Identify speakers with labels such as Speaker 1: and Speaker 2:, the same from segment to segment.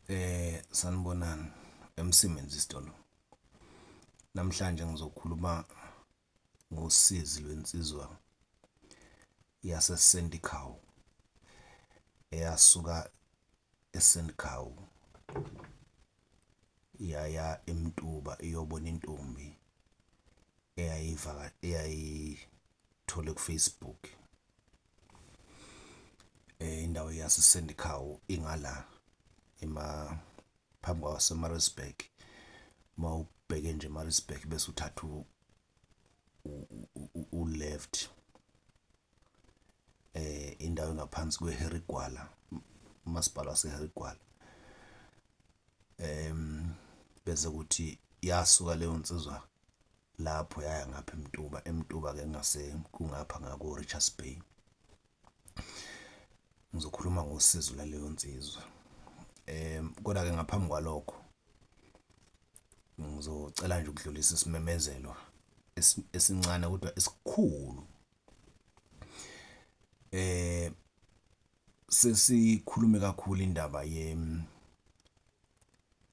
Speaker 1: Sanibonani, MC Menzisto lo. Namhlanje ngizokhuluma ngosizi lwensizwa yase-Senekal eyasuka eSenekal yaya eMtuba iyobona intombi eyayithole ku-Facebook. Indawo yase-Senekal ingala phambi kwase-Maritzburg, mawubheke nje e-Maritzburg bese uthatha u-left, indawo engaphansi kwe-Harry Gwala, umasipala wase-Harry Gwala. Bese kuthi yasuka leyo nsizwa lapho yaya ngapha eMtuba, eMtuba-ke kungase kungapha ngako-Richards Bay. Ngizokhuluma ngosizo lwaleyo nsizwa kodwa-ke ngaphambi kwalokho ngizocela nje ukudlulisa isimemezelo esincane kodwa esikhulu. Sesikhulume kakhulu indaba ye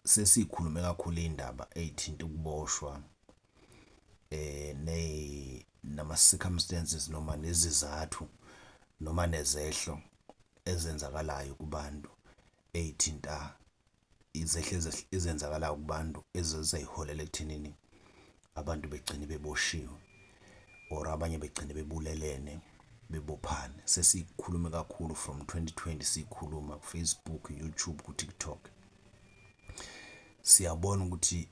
Speaker 1: sesikhulume kakhulu iy'ndaba ey'thinta ukuboshwa nama-circumstances noma nezizathu noma nezehlo ezenzakalayo kubantu ey'thinta izehlo ezenzakalayo kubantu ezize y'holele ekuthenini abantu begcine beboshiwe or abanye begcine bebulelene, bebophane. Sesikhulume kakhulu from 2020 sikhuluma ku-Facebook, YouTube, ku-TikTok. Siyabona ukuthi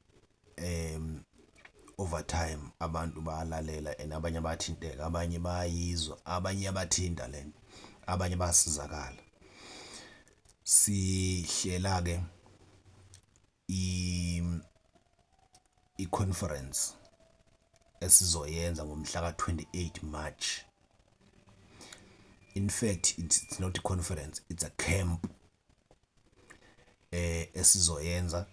Speaker 1: over time abantu bayalalela and abanye bayathinteka, abanye bayayizwa, abanye iyabathinta lento, abanye bayasizakala. Sihlela-ke i-conference esizoyenza ngomhla ka-28 March. In fact, it's not a conference, it's a camp esizoyenza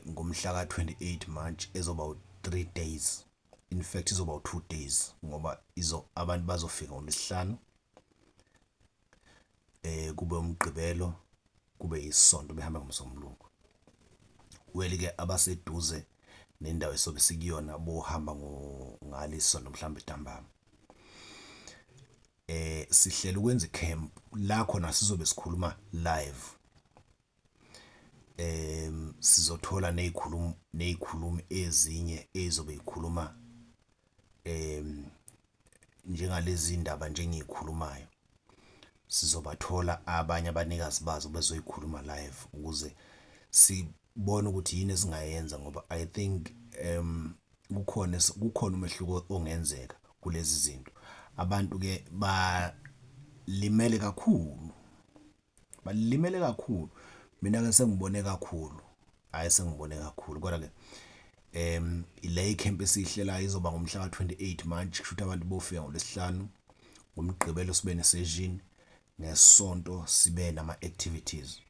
Speaker 1: ngomhla ka-28 March ezoba u-3 days. In fact, izoba u-2 days ngoba izo abantu bazofika ngolwesihlanu, kube umgqibelo, kube isonto, behamba ngomsombuluko. Well ke abaseduze nendawo esobe sikuyona bohamba ngalo isonto mhlawumbe ntambama. Sihlela ukwenza i-camp la khona sizobe sikhuluma live, sizothola ney'khulumi ezinye ey'zobe yikhuluma njengalezi ndaba nje engiyikhulumayo. Sizobathola abanye abanikazi bazo bezoyikhuluma live ukuze sibone ukuthi yini esingayenza ngoba I think kukhona umehluko ongenzeka kulezi zinto. Abantu ke balimele kakhulu, balimele kakhulu. Mina ke sengibone kakhulu, hhayi, sengibone kakhulu, kodwa ke le i-camp esiyihlelayo izoba ngomhla ka-28 March. Kusho ukuthi abantu bofika ngolwesihlanu, ngomgqibelo sibe ne-session, ngesonto sibe nama-activities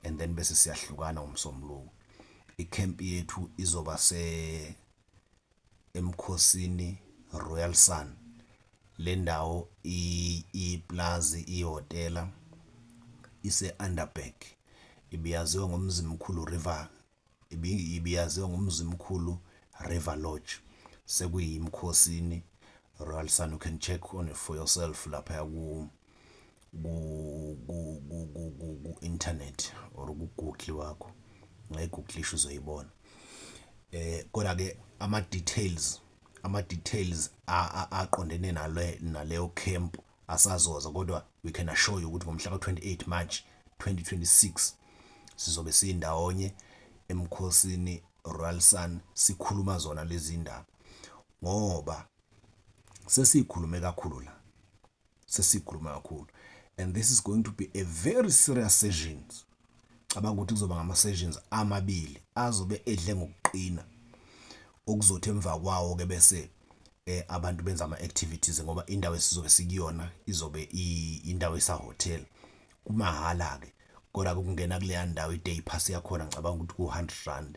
Speaker 1: and then bese siyahlukana ngomsombuluko. I-camp yethu izoba se eMkhosini Royal Sun. Le ndawo iplazi, ihhotela ise-Underberg, ibiyaziwa ngoMzimkhulu River, ibiyaziwa ngoMzimkhulu River Lodge, sekuyiMkhosini Royal Sun. You can check on for yourself lapha ku internet or ku Google wakho, ungayi-googlisha uzoyibona. Kodwa ke ama details aqondene nale naleyo camp asazoza, kodwa we can assure you ukuthi ngomhla ka-28 March 2026 sizobe sindawonye eMkhosini Royal Sun sikhuluma zona lezi ndaba ngoba sesikhulume kakhulu la, sesikhuluma kakhulu, and this is going to be a very serious sessions. Cabanga ukuthi kuzoba ngama sessions amabili azobe edle ngokuqina, okuzothi emva kwawo ke bese abantu benza ama activities ngoba indawo esizobe sikuyona izobe indawo esa hotel, kumahala ke. Kodwa ukungena kuleya ndawo, i-day pass yakhona ngicabanga ukuthi ku-R100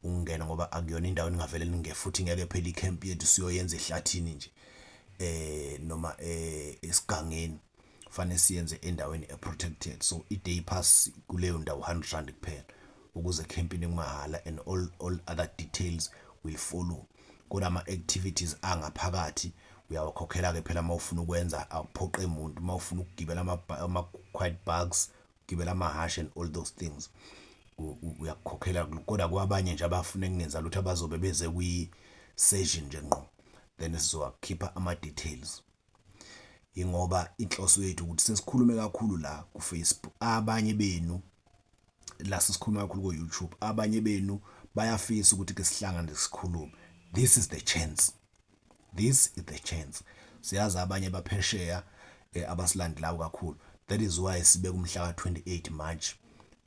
Speaker 1: ukungena ngoba akuyona indawo engavele ninge futhi ngeke phela i-camp yethu siyoyenza ehlathini nje noma esigangeni. Fanele siyenze endaweni e-protected, so i-day pass kuleyo ndawo R100 kuphela, ukuze ekhempini kumahhala, and all other details will follow. Kodwa ama-activities angaphakathi uyawakhokhela-ke phela uma ufuna ukwenza, awuphoqe muntu. Uma ufuna ukugibela ama-quad bikes, gibela amahhashi and all those things, uyakukhokhela. Kodwa kwabanye nje abafuna ukungenza lutho, abazobe beze kwi-session nje ngqo, then sizowakhipha ama-details. Ingoba inhloso yethu ukuthi sesikhulume kakhulu la ku-Facebook, abanye benu la sesikhuluma kakhulu ku-YouTube, abanye benu bayafisa ukuthi ke sihlangane sikhulume. This is the chance, this is the chance. Siyazi abanye baphesheya abasilandelayo kakhulu. That is why sibeka umhla ka-28 March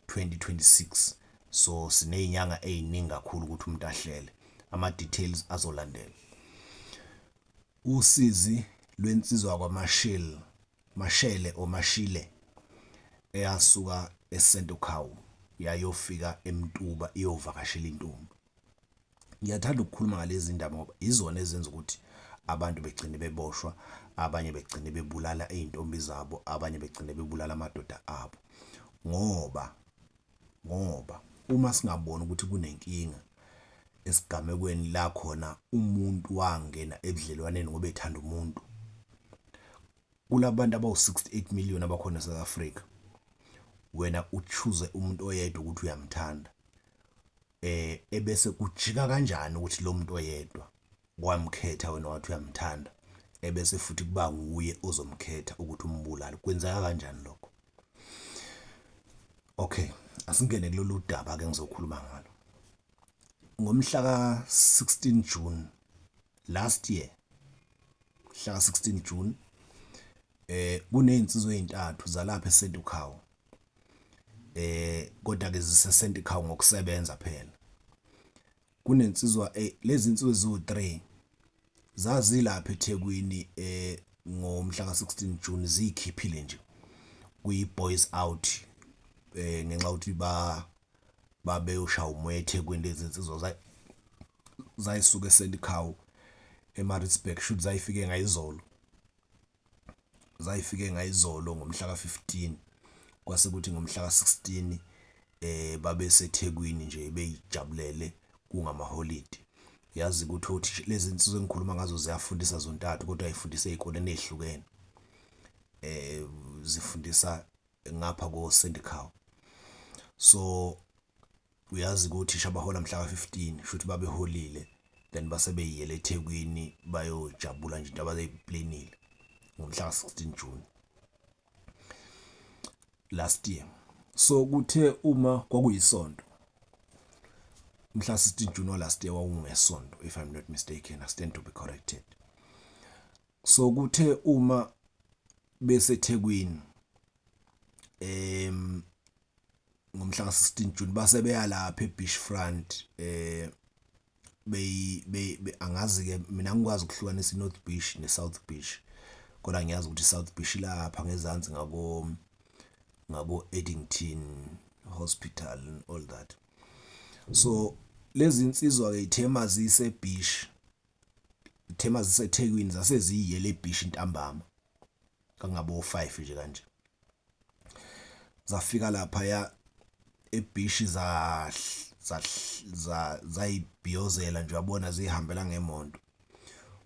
Speaker 1: 2026, so sinezinyanga eziningi kakhulu ukuthi umuntu ahlele. Ama-details azolandela. Usizi lwensizwa kwaMashele, Mashele or Mashile, eyasuka eSentokhau yayofika eMtuba iyovakashela intombi. Ngiyathanda ukukhuluma ngalezi ndaba ngoba izona ezenza ukuthi abantu begcine beboshwa, abanye begcine bebulala izintombi zabo, abanye begcine bebulala amadoda abo, ngoba uma singaboni ukuthi kunenkinga esigamekweni la khona umuntu wangena ebudlelwaneni ngoba ethanda umuntu. Kulabantu abawu-68 million abakhona eSouth Africa, wena uchoose umuntu oyedwa ukuthi uyamthanda, ebese kujika kanjani ukuthi lo muntu oyedwa wamkhetha wena wathi uyamthanda, ebese futhi kuba nguye ozomkhetha ukuthi umbulale? Kwenzeka kanjani lokho? Okay, asingene kulolu daba ke ngizokhuluma ngalo. Ngomhla ka-16 June last year, mhla ka-16 June, kunezinsizwa ezintathu zalapha eSentukhawu, kodwa ke ziseSentukhawu ngokusebenza phela. Kunensizwa, lezi insizwa eziwu-3 zazilapha eThekwini ngomhla ka-16 June, zikhiphile nje kuyi boys out, ngenxa yokuthi ba babeyoshaya umoya eThekwini. Lezi insizwa zayisuka eSentikhawu eMaritzburg, shoot zayifike ngayizolo, zayifike ngayizolo ngomhla ka-15, kwase kuthi ngomhla ka-16 babe seThekwini nje beyijabulele kungamaholidi. Yazi ukuthi othisha lezi insizwa engikhuluma ngazo ziyafundisa zontathu, kodwa ayifundisa ezikoleni ezihlukene, zifundisa ngapha ko Sendikhaw. So uyazi ukuthi othisha bahola mhla ka-15, shuthi babeholile, then base beyiyele eThekwini bayojabula nje into abayiplanile ngomhla ka-16 June last year. So kuthe uma kwakuyisonto, mhla 16 June last year wawungesonto, if I'm not mistaken, I stand to be corrected. So kuthe uma beseThekwini ngomhla ka-16 June, base beya lapha ebeach front, beyi angazi ke mina, ngikwazi ukuhlukanisa iNorth Beach neSouth Beach, kodwa ngiyazi ukuthi iSouth Beach lapha ngezansi ngako Addington Hospital and all that. So lezi insizwa ke ithema zise beach, ithema ziseThekwini, zase ziyiyele ebeach intambama kangabo 5 nje kanje. Zafika lapha ya ebeach, za za zayibhiyozela nje, uyabona, zihambela ngemonto.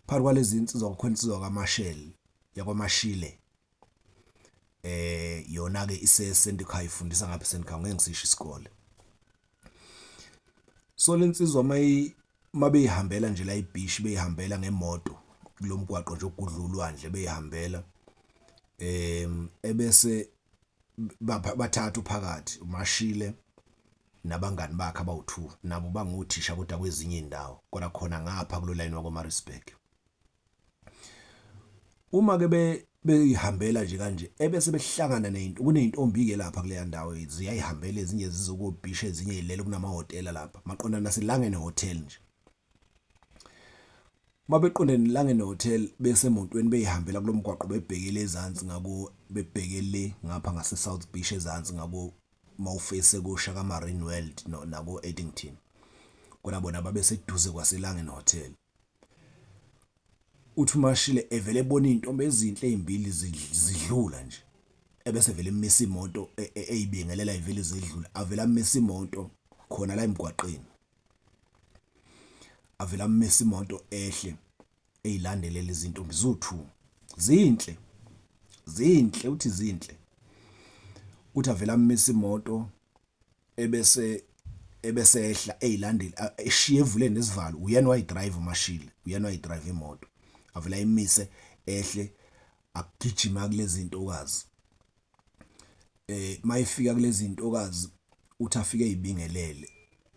Speaker 1: Phakathi kwalezi insizwa kukhona insizwa kaMashele, yakwaMashile, yona ke ise Sendikhaw, ifundisa ngapha eSendikhaw, ngeke ngisisho isikole. So lensizwa mayi mabeyihambela nje la ebeach, beyihambela ngemoto kulomgwaqo nje ogudla ulwandle, beyihambela, ebese bathathu phakathi, uMashile nabangani bakhe abawu2, nabo bangothisha kodwa kwezinye indawo, kodwa khona ngapha kulo line wako Maritzburg. Uma ke beyihambela nje kanje, ebese behlangana nezinto, kuneyintombi ke lapha kuleya ndawo ziyayihambela, ezinye zizokobhisha, ezinye zilele kunamahhotela lapha maqondana naseLangeni Hotel nje. Mabeqonde neLangeni Hotel besemotweni beyihambela kulomgwaqo, bebhekele ezansi ngako, bebhekele ngapha ngase South Beach ezansi ngako mawufese ko Shaka Marine World nako Addington, kodwa bona babeseduze kwaseLangeni Hotel. Uthi uMashile evele ebona izintombi ezinhle ezimbili zidlula nje. Ebese vele emisa imoto eyibingelela ivele izedlula, avele amise imoto khona la emgwaqeni. Avele amise imoto ehle eyilandelela izintombi ziwu-two, zinhle, zinhle uthi zinhle. Uthi avele amise imoto ebese ebesehla eyilandela, eshiye evule nesivalo. Uyena wayi-drive uMashile, uyena wayi-drive imoto. Avele ayimise ehle agijima kulezi ntokazi. Mayefika kulezi ntokazi uthi afike eyibingelele,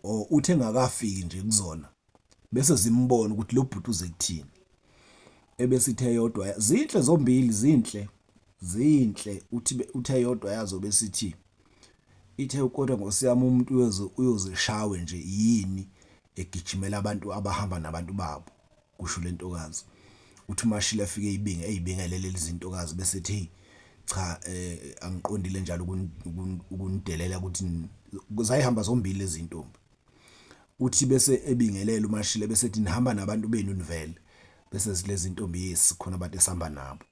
Speaker 1: or uthi engakafiki nje kuzona bese zimbona ukuthi lo bhuti uze kuthini. Ebese ithe yodwa, zinhle zombili, zinhle, zinhle. Uthi uthe yodwa yazo besithi ithe, kodwa Nkosi yami, umuntu uyoze uyozeshawe nje yini egijimela abantu abahamba nabantu babo, kusho le ntokazi. Uthi uMashile afike eyibinge eyibingelele izintokazi bese ethi, hey cha, angiqondile njalo ukunidelela ukuthi zayihamba zombili lezi zintombi. Uthi bese ebingelela uMashile bese ethi, nihamba nabantu benu nivele? Bese zilezi intombi, yes, khona abantu esihamba nabo,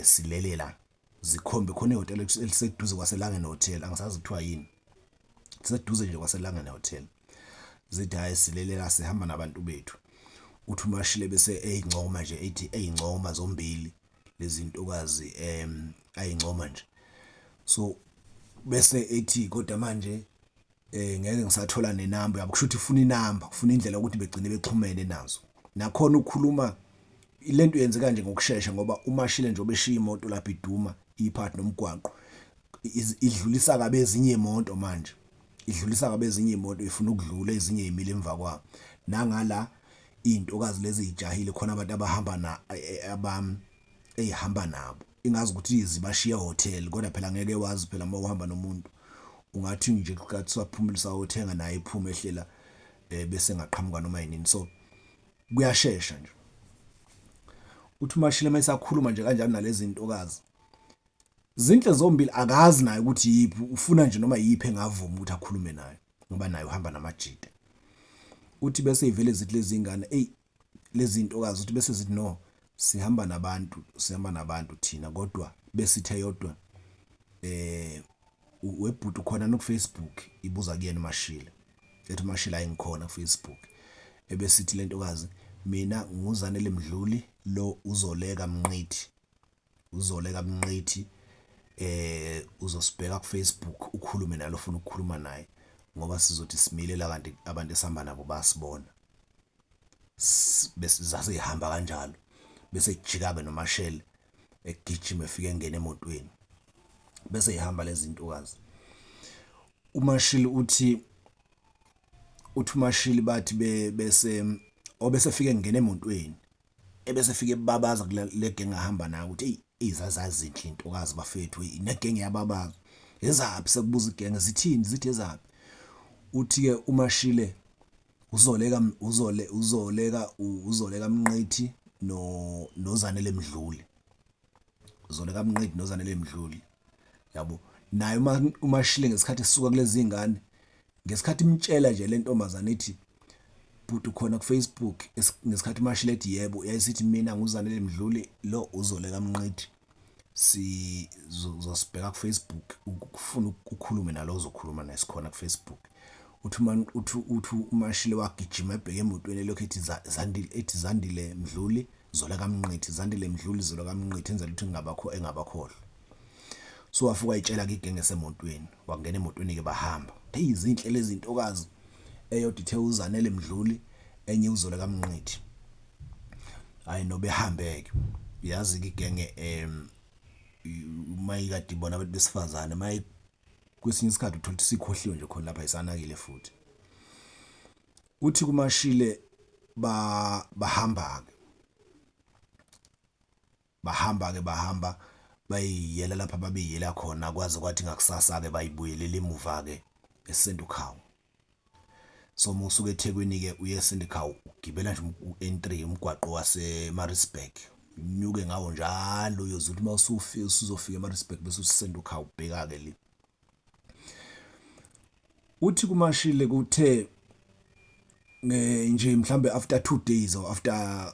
Speaker 1: silele la. Zikhombe khona ihhotela eliseduze kwaseLangeni Hotel, angisazi kuthiwa yini, seduze nje kwaseLangeni Hotel. Zithi, hayi, silele la, sihamba nabantu bethu. Uthi uMashile bese eyincoma nje, ethi eyincoma zombili lezi ntokazi, ayincoma nje. So bese ethi, kodwa manje ngeke ngisathola nenamba yabo. Kusho ukuthi ufuna inamba, ufuna indlela ukuthi begcine bexhumene nazo. Nakhona ukukhuluma lento yenzeka nje ngokusheshsha, ngoba uMashile nje obeshiya imoto lapha iduma iphakathi nomgwaqo, idlulisa kabe ezinye imoto manje, idlulisa kabe ezinye imoto ifuna ukudlula, ezinye imile emva kwawo. Nangala intokazi lezi zijahile, khona abantu abahamba na abam eyihamba nabo, ingazi ukuthi zibashiya hotel, kodwa phela ngeke wazi phela uma uhamba nomuntu, ungathi nje kukathi saphumile sayothenga naye iphume ehlela, bese ngaqhamuka noma yinini. So kuyashesha nje. Uthi uMashile mayisakhuluma nje kanjalo nalezi ntokazi, zinhle zombili, akazi naye ukuthi yiphi ufuna nje, noma yiphi engavuma ukuthi akhulume nayo, ngoba naye uhamba namajita. Uthi bese ivele zithi lezi ngane, ey, lezi ntokazi, uthi bese zithi, no, sihamba nabantu, sihamba nabantu thina. Kodwa besithe yodwa, webhuti, ukhona no Facebook? Ibuza kuyena uMashile. Ethi uMashile, ayingikhona ku Facebook. Ebesithi lentokazi, mina nguZanele Mdluli, lo uZoleka Mnqithi, uZoleka Mnqithi, uzosibheka ku Facebook, ukhulume nalo ufuna ukukhuluma naye, ngoba sizothi simile la kanti abantu esihamba nabo basibona. Bese zase ihamba kanjalo, bese kujika ke noMashele egijima efika engena emotweni, bese ihamba lezi ntokazi. uMashile uthi uMashile bathi bese obese fike ngena emotweni, ebese fike babaza kule genge ahamba nayo ukuthi, hey, izazazinhle intokazi bafethu. Negenge yababaza, ezaphi? Sekubuza igenge, zithini? Zithi ezaphi? Uthi ke uMashile, uZoleka, uzole uZoleka, uZoleka Mnqithi no noZanele Mdluli, Zoleka Mnqithi noZanele Mdluli, yabo. Naye uma uMashile ngesikhathi esuka kulezi ngane, ngesikhathi imtshela nje le ntombazane ithi, bhuti, ukhona ku Facebook? Ngesikhathi uMashile ethi yebo, yayisithi, mina nguZanele Mdluli, lo uZoleka Mnqithi, sizosibheka ku Facebook, ukufuna ukukhulume nalo ozokhuluma naye, sikhona ku Facebook. Uthi uma uthi uMashile wagijima ebheke emotweni, elokhu ethi Zandile, ethi Zandile Mdluli, Zoleka Mnqithi, Zandile Mdluli, Zoleka Mnqithi, enzela ukuthi ngingabakho engabakhohlwa. So wafika wayitshela ke igenge esemotweni, wangena emotweni ke, bahamba. Hey, izinhle lezi ntokazi, eyodwa ithe uZanele Mdluli, enye uZoleka Mnqithi. Hayi, nobehambeke, yazi ke igenge, uma ikade ibona abantu besifazane, maye kwesinye isikhathi uthola ukuthi sikhohliwe nje khona lapha, ayisanakile futhi. Uthi kuMashile ba bahamba ke, bahamba ke, bahamba bayiyela lapha babeyela khona, kwaze kwathi ngakusasa ke bayibuyelela emuva ke eSentukhawu. So uma usuka eThekwini ke uye eSentukhawu, ugibela nje u-N3, umgwaqo wase Maritzburg, unyuke ngawo njalo, uyoze uthi mawusufika, usuzofika eMaritzburg, bese uSentukhawu ubheka ke le. Uthi kuMashile kuthe nje mhlambe after 2 days or after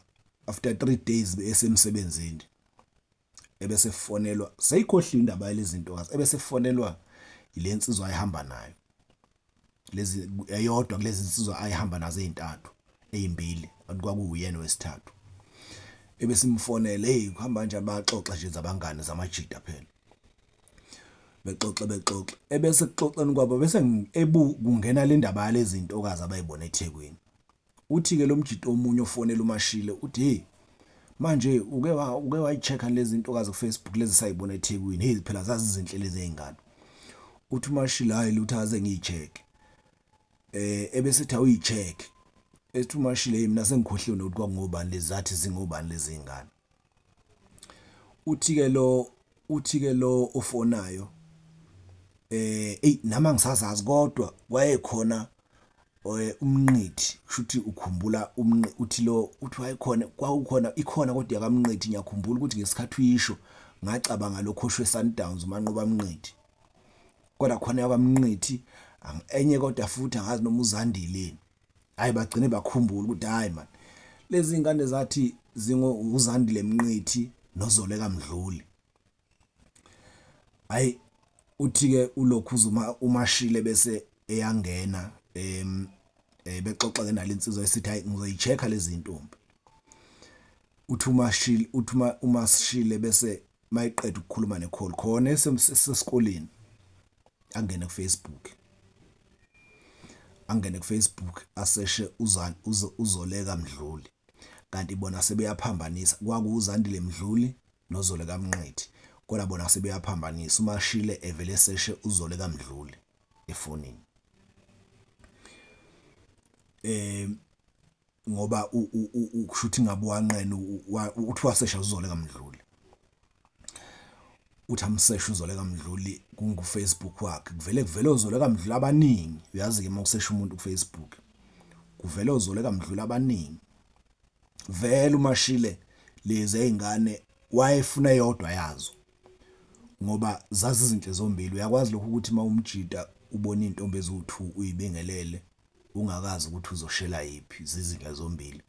Speaker 1: 3 days esemsebenzini. Ebese fonelwa seyikhohliwe indaba yalezi zintokazi, ebese fonelwa ilensizwa ayihamba nayo. Lezi eyodwa kulezi insizwa ayihamba nazo ezintathu, ezimbili kwakuwuyena wesithathu. Ebesimfonele, hey kuhamba kanjani, bayaxoxa nje zabangani zamajita phela. Bexoxe bexoxe ebese kuxoxeni kwabo bese ebu kungena le ndaba yalezi ntokazi abayibona eThekwini. Uthi ke lo mjito omunye ofonela uMashile uthi hey manje uke wa uke wayi-check-a lezi ntokazi ku-Facebook lezi sayibona eThekwini, hey phela zazizinhle lezi ey'ngane. Uthi uMashile hhayi lutho akaze ngiyi-check-e. Ebese ethi awuyi-check-e, ethi uMashile hheyi mina sengikhohliwe nokuthi kwakungobani lezi zathi zingobani lezi y'ngane. Uthi-ke lo, uthi-ke lo ofonayo eyi nami angisazazi kodwa wayekhona uMnqithi kushuthi ukhumbula uthi lo uthi wayekhona kwakukhona ikhona kodwa yakaMnqithi ngiyakhumbula ukuthi ngesikhathi uyisho ngacabanga lo coach we-Sundowns uManqoba Mnqithi. Kodwa khona yakwaMnqithi enye kodwa futhi angazi noma uZandile yini. Hhayi bagcine bakhumbula ukuthi hhayi man lezi ngane zathi zingo uZandile Mnqithi noZoleka Mdluli. Hayi uthi ke ulokhu uzuma uMashile bese eyangena em bexoxa ke nalensizwa esithi hayi ngizoyichecka lezi zintombi. Uthi uMashile uthi uMashile bese mayiqeda ukukhuluma necall khona esesikoleni angene kuFacebook. Angene kuFacebook aseshe uZoleka Mdluli kanti bona sebeyaphambanisa kwakuwuZandile Mdluli noZoleka Mnqithi kodwa bona sebeyaphambanisa uMashile evele eseshe uZoleka Mdluli efonini. Ngoba kushuthi ngabe wanqena uthi wasesha uZoleka Mdluli. Uthi amseshe uZoleka Mdluli kungu-Facebook wakhe kuvele kuvele oZoleka Mdluli abaningi. Uyazi-ke uma usesha umuntu ku-Facebook kuvele oZoleka Mdluli abaningi. Vele uMashile lezi ey'ngane wayefuna eyodwa yazo ngoba zazizinhle zombili. Uyakwazi lokhu ukuthi uma umjita ubona iy'ntombi eziwu-two uyibingelele ungakazi ukuthi uzoshela yiphi, zizinhle zombili.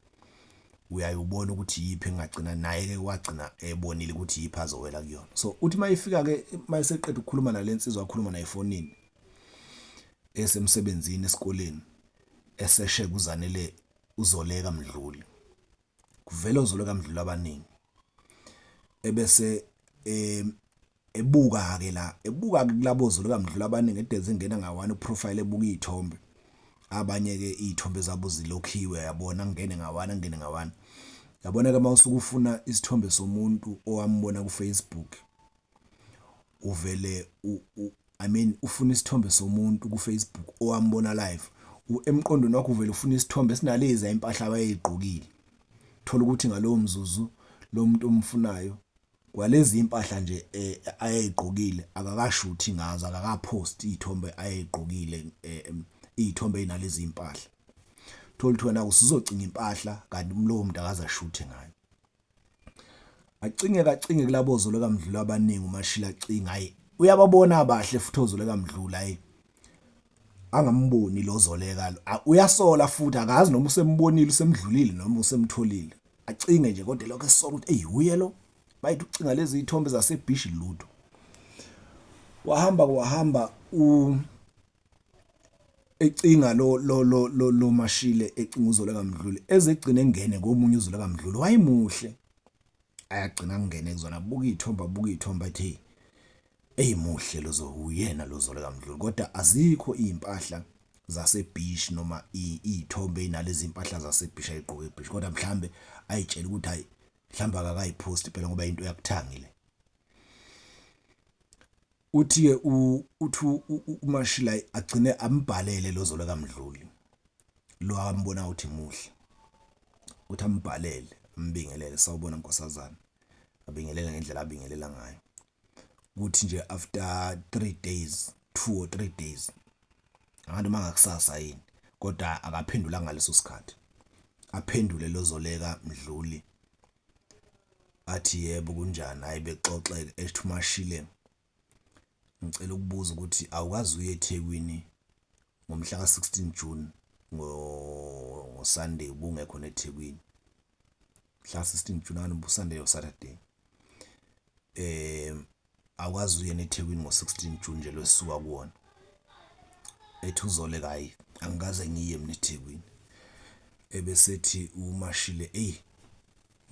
Speaker 1: Uyaye ubone ukuthi yiphi engagcina naye-ke wagcina ebonile ukuthi yiphi azowela kuyona. So uthi uma efika-ke uma eseqeda ukukhuluma nale nsizwa akhuluma nayo efonini esemsebenzini esikoleni eseshe kuZanele uZoleka Mdluli. Kuvele oZoleka Mdluli abaningi. Ebese ebuka ke la ebuka ke kulabo Zoleka Mdluli abaningi edeze engena nga-one profile ebuka iy'thombe. Abanye ke iy'thombe zabo zilokhiwe yabona angene nga-one angene nga-one. Yabona ke uma usuke ufuna isithombe somuntu owambona ku-Facebook uvele I mean ufuna isithombe somuntu ku-Facebook owambona live emqondweni wakho uvele ufuna isithombe esinalezi impahla abayigqokile. Thola ukuthi ngalowo mzuzu lo muntu omfunayo kwalezi impahla nje ayeyigqokile akakashuthi ngazo, akakaphosti iy'thombe ayeyigqokile iy'thombe ey'nalezi iy'mpahla. Thola ukuthi wena usuzocinga impahla kanti lowo muntu akaze ashuthe ngayo. Acinge kacinge kulabo Zoleka Mdluli abaningi uMashile acinge hayi uyababona abahle futhi oZoleka Mdluli hayi angamboni lo Zoleka lo uyasola futhi akazi noma usembonile usemdlulile noma usemtholile acinge nje kodwa lokho esola ukuthi eyi uye lo bayithi ucinga lezi zithombe zasebhishi lutho. Wahamba wahamba u ecinga lo lo lo lo lo Mashile ecinga uZoleka Mdluli ezegcina engene komunye uZoleka Mdluli wayemuhle ayagcina angene kuzona abuka iy'thombe abuka iy'thombe athi hey eyimuhle lo uyena lo Zoleka Mdluli kodwa azikho iy'mpahla zasebhishi noma iy'thombe ey'nalezi mpahla zasebhishi ayigqoke ebhishi kodwa mhlambe ayitshela ukuthi hayi mhlambe akakayiphosti phela ngoba into yakuthangi le. Uthi-ke uthi uMashila agcine ambhalele lo Zoleka Mdluli lo ambona ukuthi muhle. Uthi ambhalele ambingelele, sawubona nkosazana, abingelele ngendlela abingelela ngayo. Kuthi nje after 3 days, 2 or 3 days angathi noma ngakusasa yini kodwa akaphendulanga ngaleso sikhathi. Aphendule lo Zoleka Mdluli athi yebo kunjani, hhayi bexoxe-ke ethi uMashile ngicela ukubuza ukuthi awukaze uye eThekwini ngomhla ka-16 June ngo-Sunday ubungekho neThekwini mhla 16 June angazi noma uSunday or Saturday. Awukaze uye yini eThekwini ngo-16 June nje lo esisuka kuwona? Ethi uZoleka, hhayi, angikaze ngiye mina eThekwini. Ebese ethi uMashile, eyi,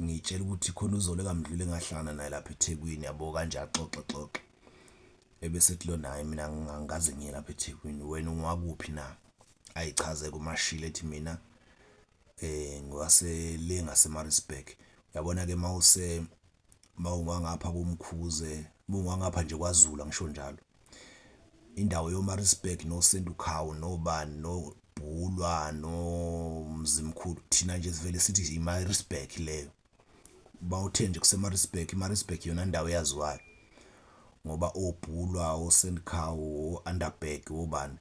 Speaker 1: ngiy'tshela ukuthi khona uZoleka Mdluli engahlangana naye lapha eThekwini yabo kanje axoxe xoxe. Ebese ethi lona, hhayi, mina angikaze ngiye lapha eThekwini, wena ungowakuphi na? Ayichaze-ke uMashile ethi mina ngiwase le ngase-Maritzburg. Uyabona-ke mawuse mawungangapha koMkhuze, mawungangapha nje kwaZulu angisho njalo, indawo yo-Maritzburg no-St Ukhawu nobani noBhulwa noMzimkhulu, thina nje sivele sithi i-Maritzburg leyo. Bawuthe nje kuse-Maritzburg, i-Maritzburg iyona ndawo eyaziwayo ngoba oBhulwa, o-St Cow, o-Underberg, obani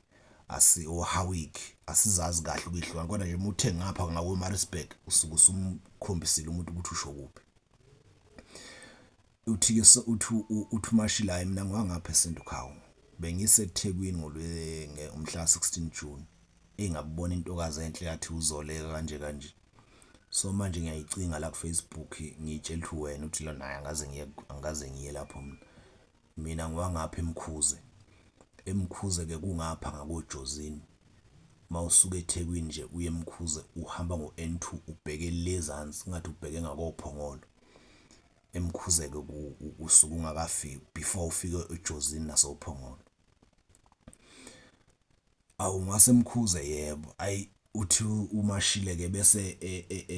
Speaker 1: o-Howick asizazi kahle ukuyihlukanisa kodwa nje uma uthe ngapha ngako-Maritzburg usuke usumkhombisile umuntu ukuthi usho kuphi. Uthi-ke uthi uthi uMashile, hhayi, mina ngiwangapha eSt Ukhawu, bengiseThekwini ngomhla ka-16 June, eyi, ngakubona intokazi enhle yathi uZoleka kanje kanje. So manje ngiyayicinga la ku-Facebook ngiyitshela ukuthi wena uthi lona, hhayi, angikaze ngiye, angikaze ngiye lapho mina. Mina ngiwangapha eMkhuze. EMkhuze-ke kungapha ngakoJozini. Mawusuka eThekwini nje uye eMkhuze uhamba ngo-N2 ubheke le ezansi ngathi ubheke ngakoPhongolo. EMkhuze-ke usuke ungakafiki before ufike eJozini nasoPhongolo. Awu, ngaseMkhuze yebo, ayi, uthi uMashile-ke bese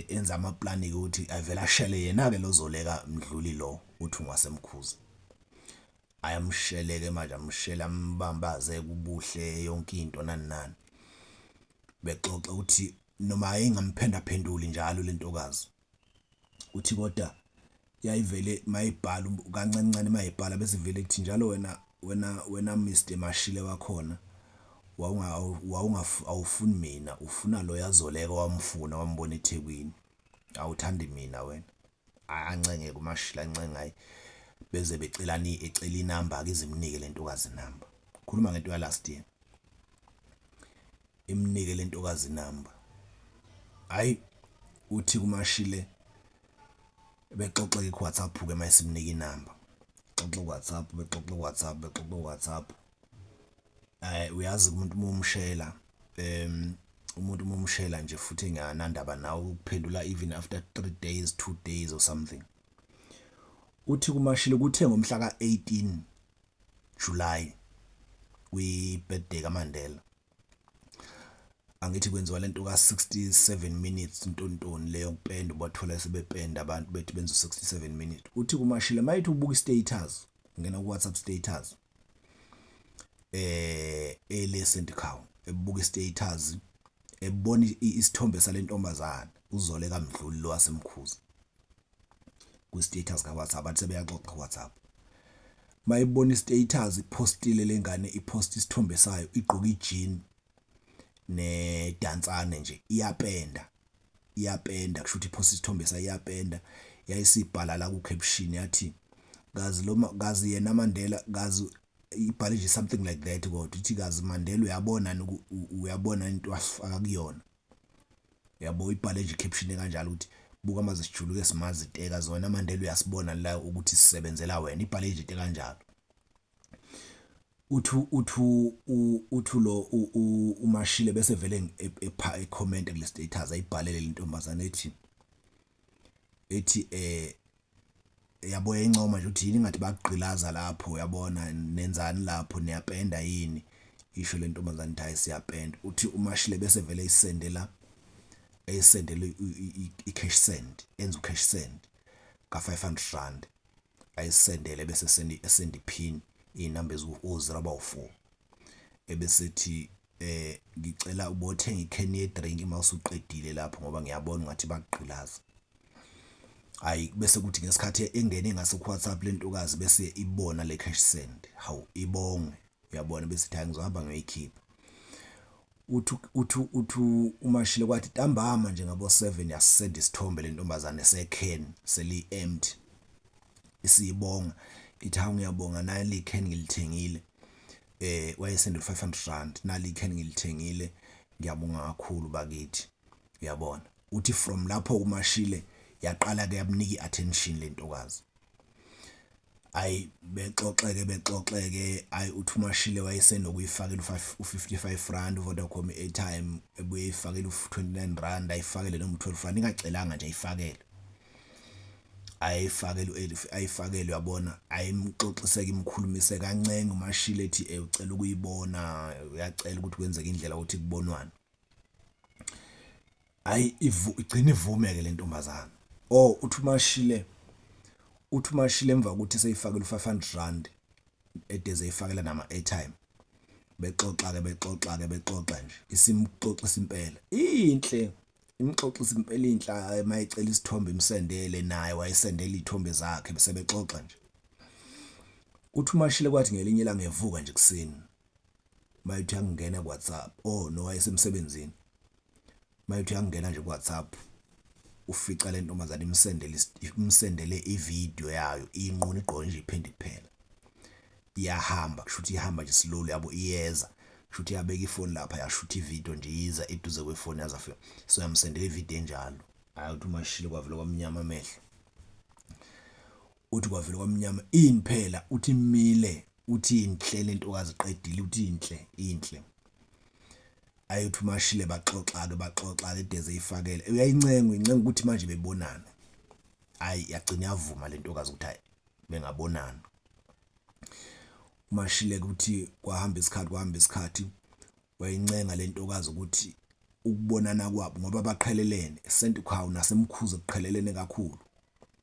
Speaker 1: enza amaplani-ke ukuthi avele ashele yena-ke lo Zoleka Mdluli lo uthi ungaseMkhuze. Ayamshele-ke manje, amshele ambambaze kubuhle yonke into nani nani. Bexoxa ukuthi noma ayingamphendaphenduli njalo le ntokazi. Uthi kodwa yayivele mayibhala kancane kancane mayibhala bese vele kuthi njalo wena wena wena Mr Mashile wakhona wawunga awufuni mina, ufuna lo yaZoleka wamfuna wambona eThekwini, awuthandi mina wena. Ancenge kuMashile, ancenge, hayi, beze becelana ecela inamba ke izimnike le ntokazi inamba. Khuluma ngento ya last year, imnike le ntokazi inamba. Hayi, uthi kuMashile bexoxe ku WhatsApp ke mayisimnika inamba, xoxe ku WhatsApp, bexoxe ku WhatsApp, bexoxe ku WhatsApp. Uyazi umuntu uma umshela umuntu uma umshela nje futhi enganandaba nawe ukuphendula even after 3 days, 2 days or something. Uthi kuMashile kuthe ngomhla ka-18 July, kwi-birthday kaMandela, angithi kwenziwa lento ka-67 minutes ntontoni leyo kupenda, ubathola sebependa abantu bethi benza 67 minutes. Uthi kuMashile mayithi ubuka i-status, ngena ku WhatsApp status ele St Cow, ebuka i-status ebona isithombe salentombazana uZoleka Mdluli lo waseMkhuze ku status ka WhatsApp, athi sebeyaxoxa ku WhatsApp. Mayibona i-status ipostile lengane, ipost isithombe sayo igqoka i-jean nedansane nje, iyapenda iyapenda, kusho ukuthi ipost isithombe sayo iyapenda. Yayisibhala la ku caption yathi kazi lo kazi yena Mandela kazi, ibhale nje something like that, kodwa ithi kazi Mandela uyabona uyabona into asifaka kuyona yabo. Ibhale nje caption kanjalo ukuthi buka maze sijuluke simazi iteka zona Mandela, uyasibona la ukuthi sisebenzela wena, ibhale nje into kanjalo. Uthi lo uMashile bese vele epha ecomment kule status ayibhalele lentombazane ethi yabo, yayincoma nje ukuthi yini ngathi bagqilaza lapho, uyabona nenzani lapho, niyapenda yini? Isho le ntombazane ithi hayi, siyapenda. Uthi uMashile bese vele eyisendela eyisendele i-cash send, enza u-cash send ka R500, ayisendele bese send esend i-pin, inamba eziwu-0 abawu4, ebese thi ngicela ubothenga i-can ye drink mawusuqedile lapho ngoba ngiyabona ngathi bakugqilaza. Hayi, bese kuthi ngesikhathi engene ngase ku WhatsApp lentokazi bese ibona le cash send, hawu, ibonge, uyabona, bese ithi hayi, ngizohamba ngiyoyikhipha. Uthi uMashile kwathi ntambama nje ngabo 7 yasenda isithombe lentombazane se-can seli empty, isibonga ithi hawu, ngiyabonga, nali can ngilithengile. Wayesende R500, nali can ngilithengile, ngiyabonga kakhulu bakithi, uyabona. Uthi from lapho uMashile yaqala ke yamnika iattention lentokazi. Hhayi bexoxe-ke bexoxe-ke, hhayi uthi uMashile wayesenokuyifakela u-55 rand u-Vodacom i-airtime ebuye eyifakele u-29 rand, ayifakele noma u-12 rand ingacelanga nje ayifakele. Ayifakele ayifakele uyabona, ayimuxoxise-ke imkhulumise kancenge uMashile ethi ucela ukuyibona, uyacela ukuthi kwenzeke indlela yokuthi kubonwane. Hhayi igcine ivume-ke le ntombazana. Oh uthi uMashile, uthi uMashile emva kokuthi seyifakele u-500 rand edeze eyifakela nama-airtime, bexoxa-ke bexoxa-ke bexoxa nje isimxoxisa impela inhle, imxoxisa impela inhla mayecela isithombe imsendele naye wayesendela izithombe zakhe bese bexoxa nje. Uthi uMashile kwathi ngelinye ilanga evuka nje ekuseni mayethi uyangena ku-WhatsApp, oh no wayesemsebenzini, mayethi uyangena nje ku-WhatsApp ufica le ntombazane imsendele imsendele ividiyo yayo inqunu igqoke nje iphenti kuphela. Iyahamba kusho ukuthi ihamba nje slowly yabo iyeza, kusho ukuthi yabeka ifoni lapha yashutha ividiyo nje iza eduze kwefoni yaze afika. So yamsendela ividiyo enjalo. Hhayi uthi uMashile kwavele kwamnyama amehlo. Uthi kwavele kwamnyama ini phela uthi imile uthi inhle lentokazi iqedile uthi inhle inhle. Ayothi uMashile baxoxa-ke baxoxa-ke edeze eyifakele uyayincenga uyincenga ukuthi manje bebonane. Hhayi yagcina yavuma le ntokazi ukuthi hhayi bengabonana. UMashile ukuthi kwahamba isikhathi kwahamba isikhathi wayincenga le ntokazi ukuthi ukubonana kwabo ngoba baqhelelene eSentukhawu naseMkhuze kuqhelelene kakhulu.